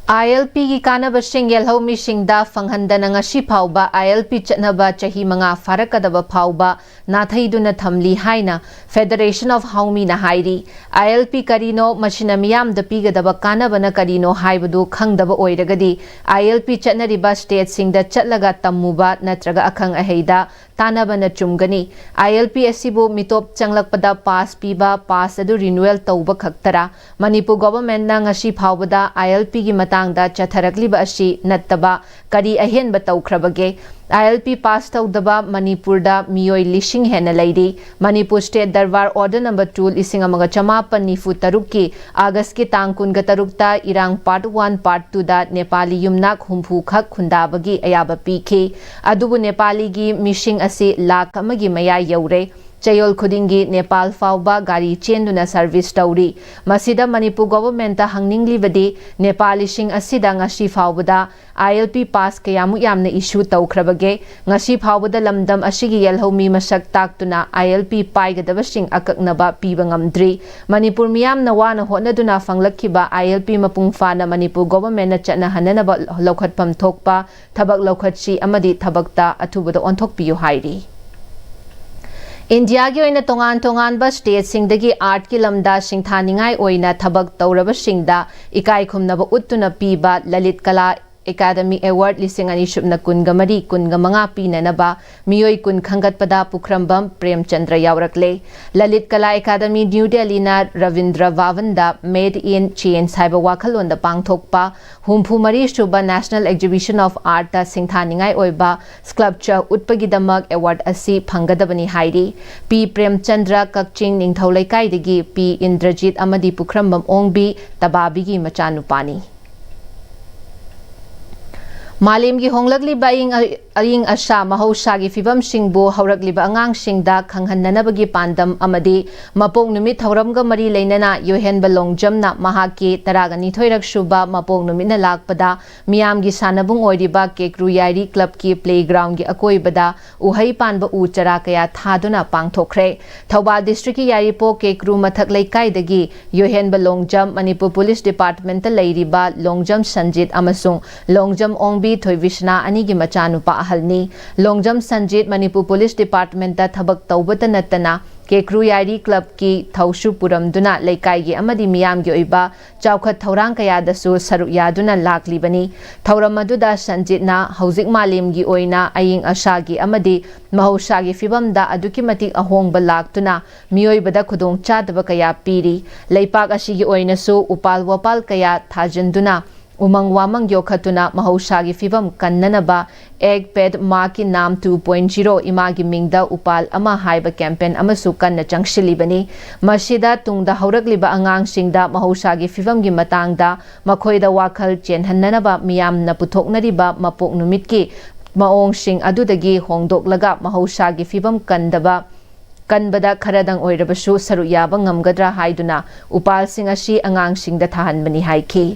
ILPꯒꯤ ꯀꯥꯟꯅꯕꯁꯤꯡ ꯌꯦꯜꯍꯧꯃꯤꯁꯤꯡꯗ ꯐꯪꯍꯟꯗꯅ ꯉꯁꯤ ꯐꯥꯎꯕ ILP ꯆꯠꯅꯕ ꯆꯍꯤ ꯃꯉꯥ ꯐꯥꯔꯛꯀꯗꯕ ꯐꯥꯎꯕ ꯅꯥꯊꯩꯗꯨꯅ ꯊꯝꯂꯤ ꯍꯥꯏꯅ Federation of Howmiꯅ ꯍꯥꯏꯔꯤ꯫ ILP ꯀꯔꯤꯅꯣ, ꯃꯁꯤꯅ ꯃꯤꯌꯥꯝꯗ ꯄꯤꯒꯗꯕ ꯀꯥꯟꯅꯕꯅ ꯀꯔꯤꯅꯣ ꯍꯥꯏꯕꯗꯨ ꯈꯪꯗꯕ ꯑꯣꯏꯔꯒꯗꯤ ILP ꯆꯠꯅꯔꯤꯕ stateꯁꯤꯡꯗ ꯆꯠꯂꯒ ꯇꯝꯃꯨꯕ ꯅꯠꯇ꯭ꯔꯒ ꯑꯈꯪ ꯑꯍꯩꯗ ꯇꯥꯟꯅꯕꯅ ꯆꯨꯝꯒꯅꯤ꯫ ILP ꯑꯁꯤꯕꯨ ꯃꯤꯇꯣꯞ ꯆꯪꯂꯛꯄꯗ ꯄꯥꯁ ꯄꯤꯕ, ꯄꯥꯁ ꯑꯗꯨ ꯔꯤꯅꯨꯋꯦꯜ ꯇꯧꯕ ꯈꯛꯇꯔꯥ? ꯃꯅꯤꯄꯨꯔ ꯒꯣꯚꯔꯟꯃꯦꯟꯠꯅ ꯉꯁꯤ ꯐꯥꯎꯕꯗ ILPꯒꯤ ꯃꯇꯥꯡꯗ ꯆꯠꯊꯔꯛꯂꯤꯕ ꯑꯁꯤ ꯅꯠꯇꯕ ꯀꯔꯤ ꯑꯍꯦꯟꯕ ꯇꯧꯈ꯭ꯔꯕꯒꯦ? ILP ꯄꯥꯁ ꯇꯧꯗꯕ ꯃꯅꯤꯄꯨꯔꯗ ꯃꯤꯑꯣꯏ ꯂꯤꯁꯤꯡ ꯍꯦꯟꯅ ꯂꯩꯔꯤ꯫ ꯃꯅꯤꯄꯨꯔ ꯁ꯭ꯇꯦꯠ ꯗꯔꯕꯥꯔ ꯑꯣꯔꯗꯔ ꯅꯝꯕꯔ ꯇꯨ ꯂꯤꯁꯤꯡ ꯑꯃꯒ ꯆꯃꯥꯄꯟ ꯅꯤꯐꯨ ꯇꯔꯨꯛꯀꯤ ꯑꯥꯒꯁꯀꯤ ꯇꯥꯡ ꯀꯨꯟꯒ ꯇꯔꯨꯛꯇ ꯏꯔꯥꯡ ꯄꯥꯔꯠ ꯋꯥꯟ, ꯄꯥꯔꯠ ꯇꯨꯗ ꯅꯦꯄꯥꯂꯤ ꯌꯨꯝꯅꯥꯛ ꯍꯨꯝꯐꯨ ꯈꯛ ꯈꯨꯟꯗꯥꯕꯒꯤ ꯑꯌꯥꯕ ꯄꯤꯈꯤ꯫ ꯑꯗꯨꯕꯨ ꯅꯦꯄꯥꯂꯤꯒꯤ ꯃꯤꯁꯤꯡ ꯑꯁꯤ ꯂꯥꯈ ꯑꯃꯒꯤ ꯃꯌꯥ ꯌꯧꯔꯦ꯫ ꯆꯌꯣꯜ ꯈꯨꯗꯤꯡꯒꯤ ꯅꯦꯄꯥꯜ ꯐꯥꯎꯕ ꯒꯥꯔꯤ ꯆꯦꯟꯗꯨꯅ ꯁꯔꯚꯤꯁ ꯇꯧꯔꯤ꯫ ꯃꯁꯤꯗ ꯃꯅꯤꯄꯨꯔ ꯒꯣꯚꯔꯟꯃꯦꯟꯠꯇ ꯍꯪꯅꯤꯡꯂꯤꯕꯗꯤ, ꯅꯦꯄꯥꯜ ꯂꯤꯁꯤꯡ ꯑꯁꯤꯗ ꯉꯁꯤ ꯐꯥꯎꯕꯗ ILP ꯄꯥꯁ ꯀꯌꯥꯃꯨꯛ ꯌꯥꯝꯅ ꯏꯁꯨ ꯇꯧꯈ꯭ꯔꯕꯒꯦ? ꯉꯁꯤ ꯐꯥꯎꯕꯗ ꯂꯝꯗꯝ ꯑꯁꯤꯒꯤ ꯌꯦꯜꯍꯧꯃꯤ ꯃꯁꯛ ꯇꯥꯛꯇꯨꯅ ILP ꯄꯥꯏꯒꯗꯕꯁꯤꯡ ꯑꯀꯛꯅꯕ ꯄꯤꯕ ꯉꯝꯗ꯭ꯔꯤ꯫ ꯃꯅꯤꯄꯨꯔ ꯃꯤꯌꯥꯝꯅ ꯋꯥꯅ ꯍꯣꯠꯅꯗꯨꯅ ꯐꯪꯂꯛꯈꯤꯕ ILP ꯃꯄꯨꯡ ꯐꯥꯅ ꯃꯅꯤꯄꯨꯔ ꯒꯣꯚꯔꯟꯃꯦꯟꯠꯅ ꯆꯠꯅꯍꯟꯅꯅꯕ ꯂꯧꯈꯠꯐꯝ ꯊꯣꯛꯄ ꯊꯕꯛ ꯂꯧꯈꯠꯁꯤ ꯑꯃꯗꯤ ꯊꯕꯛꯇ ꯑꯊꯨꯕꯗ ꯑꯣꯟꯊꯣꯛꯄꯤꯌꯨ ꯍꯥꯏꯔꯤ꯫ ꯏꯟꯗꯤꯌꯥꯒꯤ ꯑꯣꯏꯅ ꯇꯣꯉꯥꯟ ꯇꯣꯉꯥꯟꯕ ꯁ꯭ꯇꯦꯠꯁꯤꯡꯗꯒꯤ ꯑꯥꯔꯠꯀꯤ ꯂꯝꯗ ꯁꯤꯡꯊꯥꯅꯤꯡꯉꯥꯏ ꯑꯣꯏꯅ ꯊꯕꯛ ꯇꯧꯔꯕꯁꯤꯡꯗ ꯏꯀꯥꯏ ꯈꯨꯝꯅꯕ ꯎꯠꯇꯨꯅ ꯄꯤꯕ ꯂꯂꯤꯠ ꯀꯂꯥ ꯑꯦꯀꯥꯗꯃꯤ ꯑꯦꯋꯥꯔꯗ ꯂꯤꯁꯤꯡ ꯑꯅꯤ ꯁꯨꯞꯅ ꯀꯨꯟꯒ ꯃꯔꯤ ꯀꯨꯟꯒ ꯃꯉꯥ ꯄꯤꯅꯅꯕ ꯃꯤꯑꯣꯏ ꯀꯨꯟ ꯈꯟꯒꯠꯄꯗ ꯄꯨꯈ꯭ꯔꯝꯕꯝ ꯄ꯭ꯔꯦꯝꯆꯟꯗ꯭ꯔ ꯌꯥꯎꯔꯛꯂꯦ꯫ ꯂꯂꯤꯠ ꯀꯂꯥ ꯑꯦꯀꯥꯗꯃꯤ ꯅ꯭ꯌꯨ ꯗꯦꯜꯂꯤꯅ ꯔꯕꯤꯟꯗ꯭ꯔ ꯚꯥꯕꯟꯗ Made in Change ꯍꯥꯏꯕ ꯋꯥꯈꯜꯂꯣꯟꯗ ꯄꯥꯡꯊꯣꯛꯄ ꯍꯨꯝꯐꯨ ꯃꯔꯤ ꯁꯨꯕ National Exhibition of Artꯇ ꯁꯤꯡꯊꯥꯅꯤꯡꯉꯥꯏ ꯑꯣꯏꯕ ꯁ꯭ꯀꯜꯞꯆꯔ ꯎꯠꯄꯒꯤꯗꯃꯛ ꯑꯦꯋꯥꯔꯗ ꯑꯁꯤ ꯐꯪꯒꯗꯕꯅꯤ ꯍꯥꯏꯔꯤ꯫ ꯄꯤ ꯄ꯭ꯔꯦꯝꯆꯟꯗ꯭ꯔ ꯀꯛꯆꯤꯡ ꯅꯤꯡꯊꯧ ꯂꯩꯀꯥꯏꯗꯒꯤ ꯄꯤ ꯏꯟꯗ꯭ꯔꯖꯤꯠ ꯑꯃꯗꯤ ꯄꯨꯈ꯭ꯔꯝꯕꯝ ꯑꯣꯡꯕꯤ ꯇꯕꯥꯕꯤꯒꯤ ꯃꯆꯥꯅꯨꯄꯥꯅꯤ꯫ ꯃꯥꯂꯦꯝꯒꯤ ꯍꯣꯡꯂꯛꯂꯤꯕ ꯑꯏꯪ ꯑꯏꯪ ꯑꯁꯥ ꯃꯍꯧꯁꯥꯒꯤ ꯐꯤꯕꯝꯁꯤꯡꯕꯨ ꯍꯧꯔꯛꯂꯤꯕ ꯑꯉꯥꯡꯁꯤꯡꯗ ꯈꯪꯍꯟꯅꯅꯕꯒꯤ ꯄꯥꯟꯗꯝ ꯑꯃꯗꯤ ꯃꯄꯣꯛ ꯅꯨꯃꯤꯠ ꯊꯧꯔꯝꯒ ꯃꯔꯤ ꯂꯩꯅꯅ ꯌꯣꯍꯦꯟꯕ ꯂꯣꯡꯖꯝꯅ ꯃꯍꯥꯛꯀꯤ ꯇꯔꯥꯒ ꯅꯤꯊꯣꯏꯔꯛ ꯁꯨꯕ ꯃꯄꯣꯛ ꯅꯨꯃꯤꯠꯅ ꯂꯥꯛꯄꯗ ꯃꯤꯌꯥꯝꯒꯤ ꯁꯥꯟꯅꯕꯨꯡ ꯑꯣꯏꯔꯤꯕ ꯀꯦꯀ꯭ꯔꯨ ꯌꯥꯏꯔꯤ ꯀ꯭ꯂꯕꯀꯤ ꯄ꯭ꯂꯦꯒ꯭ꯔꯥꯎꯟꯒꯤ ꯑꯀꯣꯏꯕꯗ ꯎꯍꯩ ꯄꯥꯟꯕ ꯎ ꯆꯔꯥ ꯀꯌꯥ ꯊꯥꯗꯨꯅ ꯄꯥꯡꯊꯣꯛꯈ꯭ꯔꯦ꯫ ꯊꯧꯕꯥꯜ ꯗꯤꯁꯇ꯭ꯔꯤꯛꯀꯤ ꯌꯥꯏꯔꯤꯄꯣꯛ ꯀꯦꯀ꯭ꯔꯨ ꯃꯊꯛ ꯂꯩꯀꯥꯏꯗꯒꯤ ꯌꯣꯍꯦꯟꯕ ꯂꯣꯡꯖꯝ, ꯃꯅꯤꯄꯨꯔ ꯄꯨꯂꯤꯁ ꯗꯤꯄꯥꯔꯠꯃꯦꯟꯠꯇ ꯂꯩꯔꯤꯕ ꯂꯣꯡꯖꯝ ꯁꯟꯖꯤꯠ ꯑꯃꯁꯨꯡ ꯂꯣꯡꯖꯝ ꯑꯣꯡꯕꯤ ꯊꯣꯏꯕꯤꯁꯅꯥ ꯑꯅꯤꯒꯤ ꯃꯆꯥꯅꯨꯄꯥ ꯑꯍꯜꯅꯤ꯫ ꯂꯣꯡꯖꯝ ꯁꯟꯖꯤꯠ ꯃꯅꯤꯄꯨꯔ ꯄꯨꯂꯤꯁ ꯗꯤꯄꯥꯔꯠꯃꯦꯟꯠꯇ ꯊꯕꯛ ꯇꯧꯕꯇ ꯅꯠꯇꯅ ꯀꯦꯀ꯭ꯔꯨ ꯌꯥꯏꯔꯤ ꯀ꯭ꯂꯕꯀꯤ ꯊꯧꯁꯨ ꯄꯨꯔꯝꯗꯨꯅ ꯂꯩꯀꯥꯏꯒꯤ ꯑꯃꯗꯤ ꯃꯤꯌꯥꯝꯒꯤ ꯑꯣꯏꯕ ꯆꯥꯎꯈꯠ ꯊꯧꯔꯥꯡ ꯀꯌꯥꯗꯁꯨ ꯁꯔꯨꯛ ꯌꯥꯗꯨꯅ ꯂꯥꯛꯂꯤꯕꯅꯤ꯫ ꯊꯧꯔꯝ ꯑꯗꯨꯗ ꯁꯟꯖꯤꯠꯅ ꯍꯧꯖꯤꯛ ꯃꯥꯂꯦꯝꯒꯤ ꯑꯣꯏꯅ ꯑꯏꯪ ꯑꯁꯥꯒꯤ ꯑꯃꯗꯤ ꯃꯍꯧꯁꯥꯒꯤ ꯐꯤꯕꯝꯗ ꯑꯗꯨꯛꯀꯤ ꯃꯇꯤꯛ ꯑꯍꯣꯡꯕ ꯂꯥꯛꯇꯨꯅ ꯃꯤꯑꯣꯏꯕꯗ ꯈꯨꯗꯣꯡꯆꯥꯗꯕ ꯀꯌꯥ ꯄꯤꯔꯤ꯫ ꯂꯩꯄꯥꯛ ꯑꯁꯤꯒꯤ ꯑꯣꯏꯅꯁꯨ ꯎꯄꯥꯜ ꯋꯥꯄꯥꯜ ꯀꯌꯥ ꯊꯥꯖꯤꯟꯗꯨꯅ ꯎꯃꯪ ꯋꯥꯃꯪ ꯌꯣꯛꯈꯠꯇꯨꯅ ꯃꯍꯧꯁꯥꯒꯤ ꯐꯤꯕꯝ ꯀꯟꯅꯅꯕ Ek Ped Maa Ki Naam two point zero, ꯏꯃꯥꯒꯤ ꯃꯤꯡꯗ ꯎꯄꯥꯜ ꯑꯃ ꯍꯥꯏꯕ ꯀꯦꯝꯄꯦꯟ ꯑꯃꯁꯨ ꯀꯟꯅ ꯆꯪꯁꯤꯜꯂꯤꯕꯅꯤ꯫ ꯃꯁꯤꯗ ꯇꯨꯡꯗ ꯍꯧꯔꯛꯂꯤꯕ ꯑꯉꯥꯡꯁꯤꯡꯗ ꯃꯍꯧꯁꯥꯒꯤ ꯐꯤꯕꯝꯒꯤ ꯃꯇꯥꯡꯗ ꯃꯈꯣꯏꯗ ꯋꯥꯈꯜ ꯆꯦꯟꯍꯟꯅꯅꯕ ꯃꯤꯌꯥꯝꯅ ꯄꯨꯊꯣꯛꯅꯔꯤꯕ ꯃꯄꯣꯛ ꯅꯨꯃꯤꯠꯀꯤ ꯃꯑꯣꯡꯁꯤꯡ ꯑꯗꯨꯗꯒꯤ ꯍꯣꯡꯗꯣꯛꯂꯒ ꯃꯍꯧꯁꯥꯒꯤ ꯐꯤꯕꯝ ꯀꯟꯗꯕ ꯀꯟꯕꯗ ꯈꯔꯗꯪ ꯑꯣꯏꯔꯕꯁꯨ ꯁꯔꯨꯛ ꯌꯥꯕ ꯉꯝꯒꯗ꯭ꯔꯥ ꯍꯥꯏꯗꯨꯅ ꯎꯄꯥꯜꯁꯤꯡ ꯑꯁꯤ ꯑꯉꯥꯡꯁꯤꯡꯗ ꯊꯥꯍꯟꯕꯅꯤ ꯍꯥꯏꯈꯤ꯫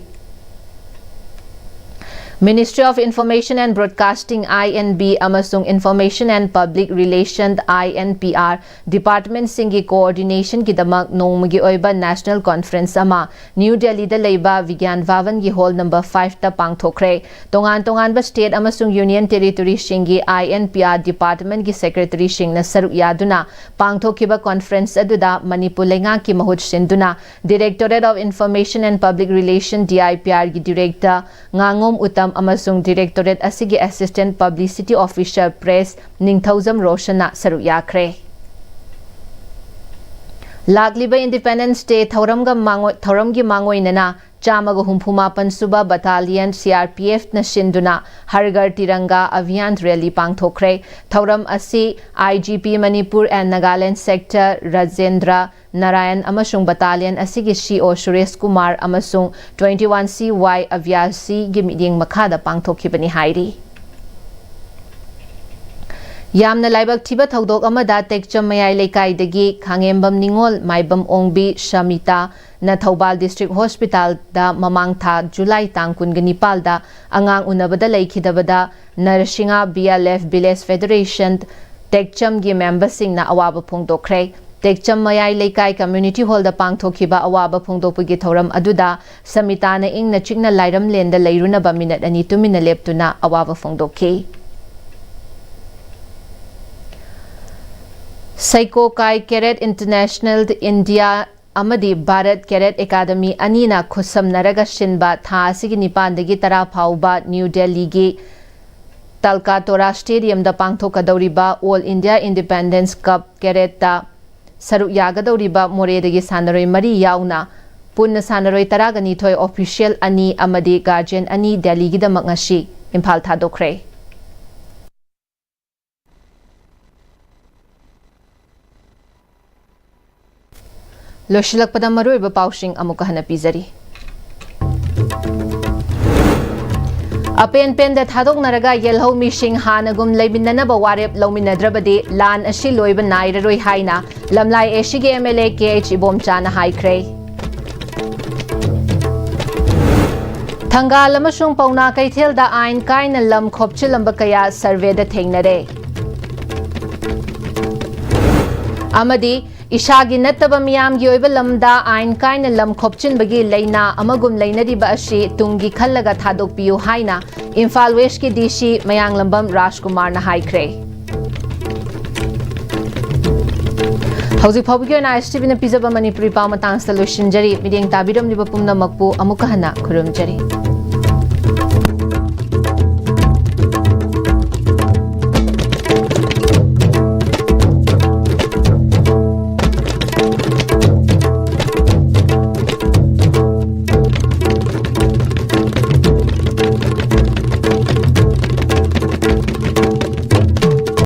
Ministry of Information and Broadcasting, I and B, ꯑꯃꯁꯨꯡ Information and Public Relation, I and P R, department ꯁꯤꯡꯒꯤ coordination ꯒꯤꯗꯃꯛ ꯅꯣꯡꯃꯒꯤ ꯑꯣꯏꯕ national conference ꯑꯃ ꯅ꯭ꯌꯨ ꯗꯦꯜꯂꯤꯗ ꯂꯩꯕ ꯕꯤꯒ꯭ꯌꯥꯟ ꯚꯥꯕꯟꯒꯤ hall number five ꯇ ꯄꯥꯡꯊꯣꯛꯈ꯭ꯔꯦ꯫ ꯇꯣꯉꯥꯟ ꯇꯣꯉꯥꯟꯕ state ꯑꯃꯁꯨꯡ union territory ꯁꯤꯡꯒꯤ I and P R department ꯀꯤ secretary ꯁꯤꯡꯅ ꯁꯔꯨꯛ ꯌꯥꯗꯨꯅ ꯄꯥꯡꯊꯣꯛꯈꯤꯕ conference ꯑꯗꯨꯗ ꯃꯅꯤꯄꯨꯔ ꯂꯩꯉꯥꯛꯀꯤ ꯃꯍꯨꯠ ꯁꯤꯟꯗꯨꯅ Directorate of Information and Public Relation, D I P R ꯒꯤ director ꯉꯥꯉꯣꯝ ꯎꯇꯝ ꯑꯃꯁꯨꯡ directorate ꯑꯁꯤꯒꯤ assistant publicity officer press ꯅꯤꯡꯊꯧꯖꯝ ꯔꯣꯁꯟꯅ ꯁꯔꯨꯛ ꯌꯥꯈ꯭ꯔꯦ꯫ ꯂꯥꯛꯂꯤꯕ Independence Day ꯊꯧꯔꯝꯒ ꯃꯥꯡꯑꯣ-, ꯊꯧꯔꯝꯒꯤ ꯃꯥꯡꯑꯣꯏꯅꯅ ꯆꯥꯝꯃꯒ ꯍꯨꯝꯐꯨ ꯃꯥꯄꯟ ꯁꯨꯕ battalion C R P F ꯅ ꯁꯤꯟꯗꯨꯅ ꯍꯔ ꯘꯔ ꯇꯤꯔꯪꯒꯥ ꯑꯚꯤꯌꯥꯟ rally ꯄꯥꯡꯊꯣꯛꯈ꯭ꯔꯦ꯫ ꯊꯧꯔꯝ ꯑꯁꯤ I G P Manipur and Nagaland Sector Rajendra Narayan ꯑꯃꯁꯨꯡ battalion ꯑꯁꯤꯒꯤ C O ꯁꯨꯔꯦꯁ ꯀꯨꯃꯥꯔ ꯑꯃꯁꯨꯡ twenty one C Y ꯑꯚꯤꯌꯥꯁꯤꯒꯤ ꯃꯤꯠꯌꯦꯡ ꯃꯈꯥꯗ ꯄꯥꯡꯊꯣꯛꯈꯤꯕꯅꯤ ꯍꯥꯏꯔꯤ꯫ ꯌꯥꯝꯅ ꯂꯥꯏꯕꯛ ꯊꯤꯕ ꯊꯧꯗꯣꯛ ꯑꯃꯗ ꯇꯦꯛꯆꯝ ꯃꯌꯥꯏ ꯂꯩꯀꯥꯏꯗꯒꯤ ꯈꯥꯉꯦꯝꯕꯝ ꯅꯤꯉꯣꯜ ꯃꯥꯏꯕꯝ ꯑꯣꯡꯕꯤ ꯁꯃꯤꯇꯥꯅ ꯊꯧꯕꯥꯜ District Hospital ꯗ ꯃꯃꯥꯡ ꯊꯥ ꯖꯨꯂꯥꯏ ꯇꯥꯡ ꯀꯨꯟꯒ ꯅꯤꯄꯥꯜꯗ ꯑꯉꯥꯡ ꯎꯅꯕꯗ ꯂꯩꯈꯤꯗꯕꯗ ꯅꯔꯁꯤꯡꯍꯥ B L F Village Federation ꯇꯦꯛꯆꯝꯒꯤ member ꯁꯤꯡꯅ ꯑꯋꯥꯕ ꯐꯣꯡꯗꯣꯛꯈ꯭ꯔꯦ꯫ ꯇꯦꯛꯆꯝ ꯃꯌꯥꯏ ꯂꯩꯀꯥꯏ community hall ꯗ ꯄꯥꯡꯊꯣꯛꯈꯤꯕ ꯑꯋꯥꯕ ꯐꯣꯡꯗꯣꯛꯄꯒꯤ ꯊꯧꯔꯝ ꯑꯗꯨꯗ ꯁꯃꯤꯇꯥꯅ ꯏꯪꯅ ꯆꯤꯛꯅ ꯂꯥꯏꯔꯝꯂꯦꯟꯗ ꯂꯩꯔꯨꯅꯕ ꯃꯤꯅꯠ ꯑꯅꯤ ꯇꯨꯃꯤꯟꯅ ꯂꯦꯞꯇꯨꯅ ꯑꯋꯥꯕ ꯐꯣꯡꯗꯣꯛꯈꯤ꯫ ꯁꯩꯀꯣꯀꯥꯏ Cadet International India ꯑꯃꯗꯤ ꯚꯥꯔꯠ Cadet Academy ꯑꯅꯤꯅ ꯈꯨꯠꯁꯝꯅꯔꯒ ꯁꯤꯟꯕ ꯊꯥ ꯑꯁꯤꯒꯤ ꯅꯤꯄꯥꯟꯗꯒꯤ ꯇꯔꯥ ꯐꯥꯎꯕ ꯅ꯭ꯌꯨ ꯗꯦꯜꯂꯤꯒꯤ ꯇꯜꯀꯥꯇꯣꯔꯥ Stadium ꯗ ꯄꯥꯡꯊꯣꯛꯀꯗꯧꯔꯤꯕ All India Independence Cup Cadet ꯇ ꯁꯔꯨꯛ ꯌꯥꯒꯗꯧꯔꯤꯕ ꯃꯣꯔꯦꯗꯒꯤ ꯁꯥꯟꯅꯔꯣꯏ ꯃꯔꯤ ꯌꯥꯎꯅ ꯄꯨꯟꯅ ꯁꯥꯟꯅꯔꯣꯏ ꯇꯔꯥꯒ ꯅꯤꯊꯣꯏ, official ꯑꯅꯤ ꯑꯃꯗꯤ guardian ꯑꯅꯤ ꯗꯦꯜꯂꯤꯒꯤꯗꯃꯛ ꯉꯁꯤ ꯏꯝꯐꯥꯜ ꯊꯥꯗꯣꯛꯈ꯭ꯔꯦ꯫ ꯂꯣꯏꯁꯤꯜꯂꯛꯄꯗ ꯃꯔꯨꯑꯣꯏꯕ ꯄꯥꯎꯁꯤꯡ ꯑꯃꯨꯛꯀ ꯍꯟꯅ ꯄꯤꯖꯔꯤ꯫ ꯑꯄꯦꯟ ꯄꯦꯟꯗ ꯊꯥꯗꯣꯛꯅꯔꯒ ꯌꯦꯜꯍꯧ ꯃꯤꯁꯤꯡ ꯍꯥꯟꯅꯒꯨꯝ ꯂꯩꯃꯤꯟꯅꯅꯕ ꯋꯥꯔꯦꯞ ꯂꯧꯃꯤꯟꯅꯗ꯭ꯔꯕꯗꯤ ꯂꯥꯟ ꯑꯁꯤ ꯂꯣꯏꯕ ꯅꯥꯏꯔꯔꯣꯏ ꯍꯥꯏꯅ ꯂꯝꯂꯥꯏ ꯑꯦꯁꯤꯒꯤ M L A K H ꯏꯕꯣꯝꯆꯥꯅ ꯍꯥꯏꯈ꯭ꯔꯦ꯫ ꯊꯪꯒꯥꯜ ꯑꯃꯁꯨꯡ ꯄꯥꯎꯅꯥ ꯀꯩꯊꯦꯜꯗ ꯑꯥꯏꯟ ꯀꯥꯏꯅ ꯂꯝ ꯈꯣꯞꯆꯤꯜꯂꯝꯕ ꯀꯌꯥ ꯁꯔꯚꯦꯗ ꯊꯦꯡꯅꯔꯦ꯫ ꯑꯃꯗꯤ ꯏꯁꯥꯒꯤ ꯅꯠꯇꯕ ꯃꯤꯌꯥꯝꯒꯤ ꯑꯣꯏꯕ ꯂꯝꯗ ꯑꯥꯏꯟ ꯀꯥꯏꯅ ꯂꯝ ꯈꯣꯞꯆꯤꯟꯕꯒꯤ ꯂꯩꯅꯥ ꯑꯃꯒꯨꯝ ꯂꯩꯅꯔꯤꯕ ꯑꯁꯤ ꯇꯨꯡꯒꯤ ꯈꯜꯂꯒ ꯊꯥꯗꯣꯛꯄꯤꯌꯨ ꯍꯥꯏꯅ ꯏꯝꯐꯥꯜ ꯋꯦꯁꯀꯤ ꯗꯤ ꯁꯤ ꯃꯌꯥꯡꯂꯝꯕꯝ ꯔꯥꯖꯀꯨꯃꯥꯔꯅ ꯍꯥꯏꯈ꯭ꯔꯦ꯫ ꯍꯧꯖꯤꯛ ꯐꯥꯎꯕꯒꯤ ꯑꯣꯏꯅ ꯑꯥꯏ ꯑꯦꯁ ꯇꯤ ꯚꯤꯅ ꯄꯤꯖꯕ ꯃꯅꯤꯄꯨꯔꯤ ꯄꯥꯎ ꯃꯇꯥꯡꯁꯤꯗ ꯂꯣꯏꯁꯤꯟꯖꯔꯤ꯫ ꯃꯤꯠꯌꯦꯡ ꯇꯥꯕꯤꯔꯝꯂꯤꯕ ꯄꯨꯝꯅꯃꯛꯄꯨ ꯑꯃꯨꯛꯀ ꯍꯟꯅ ꯈꯨꯔꯨꯝꯖꯔꯤ꯫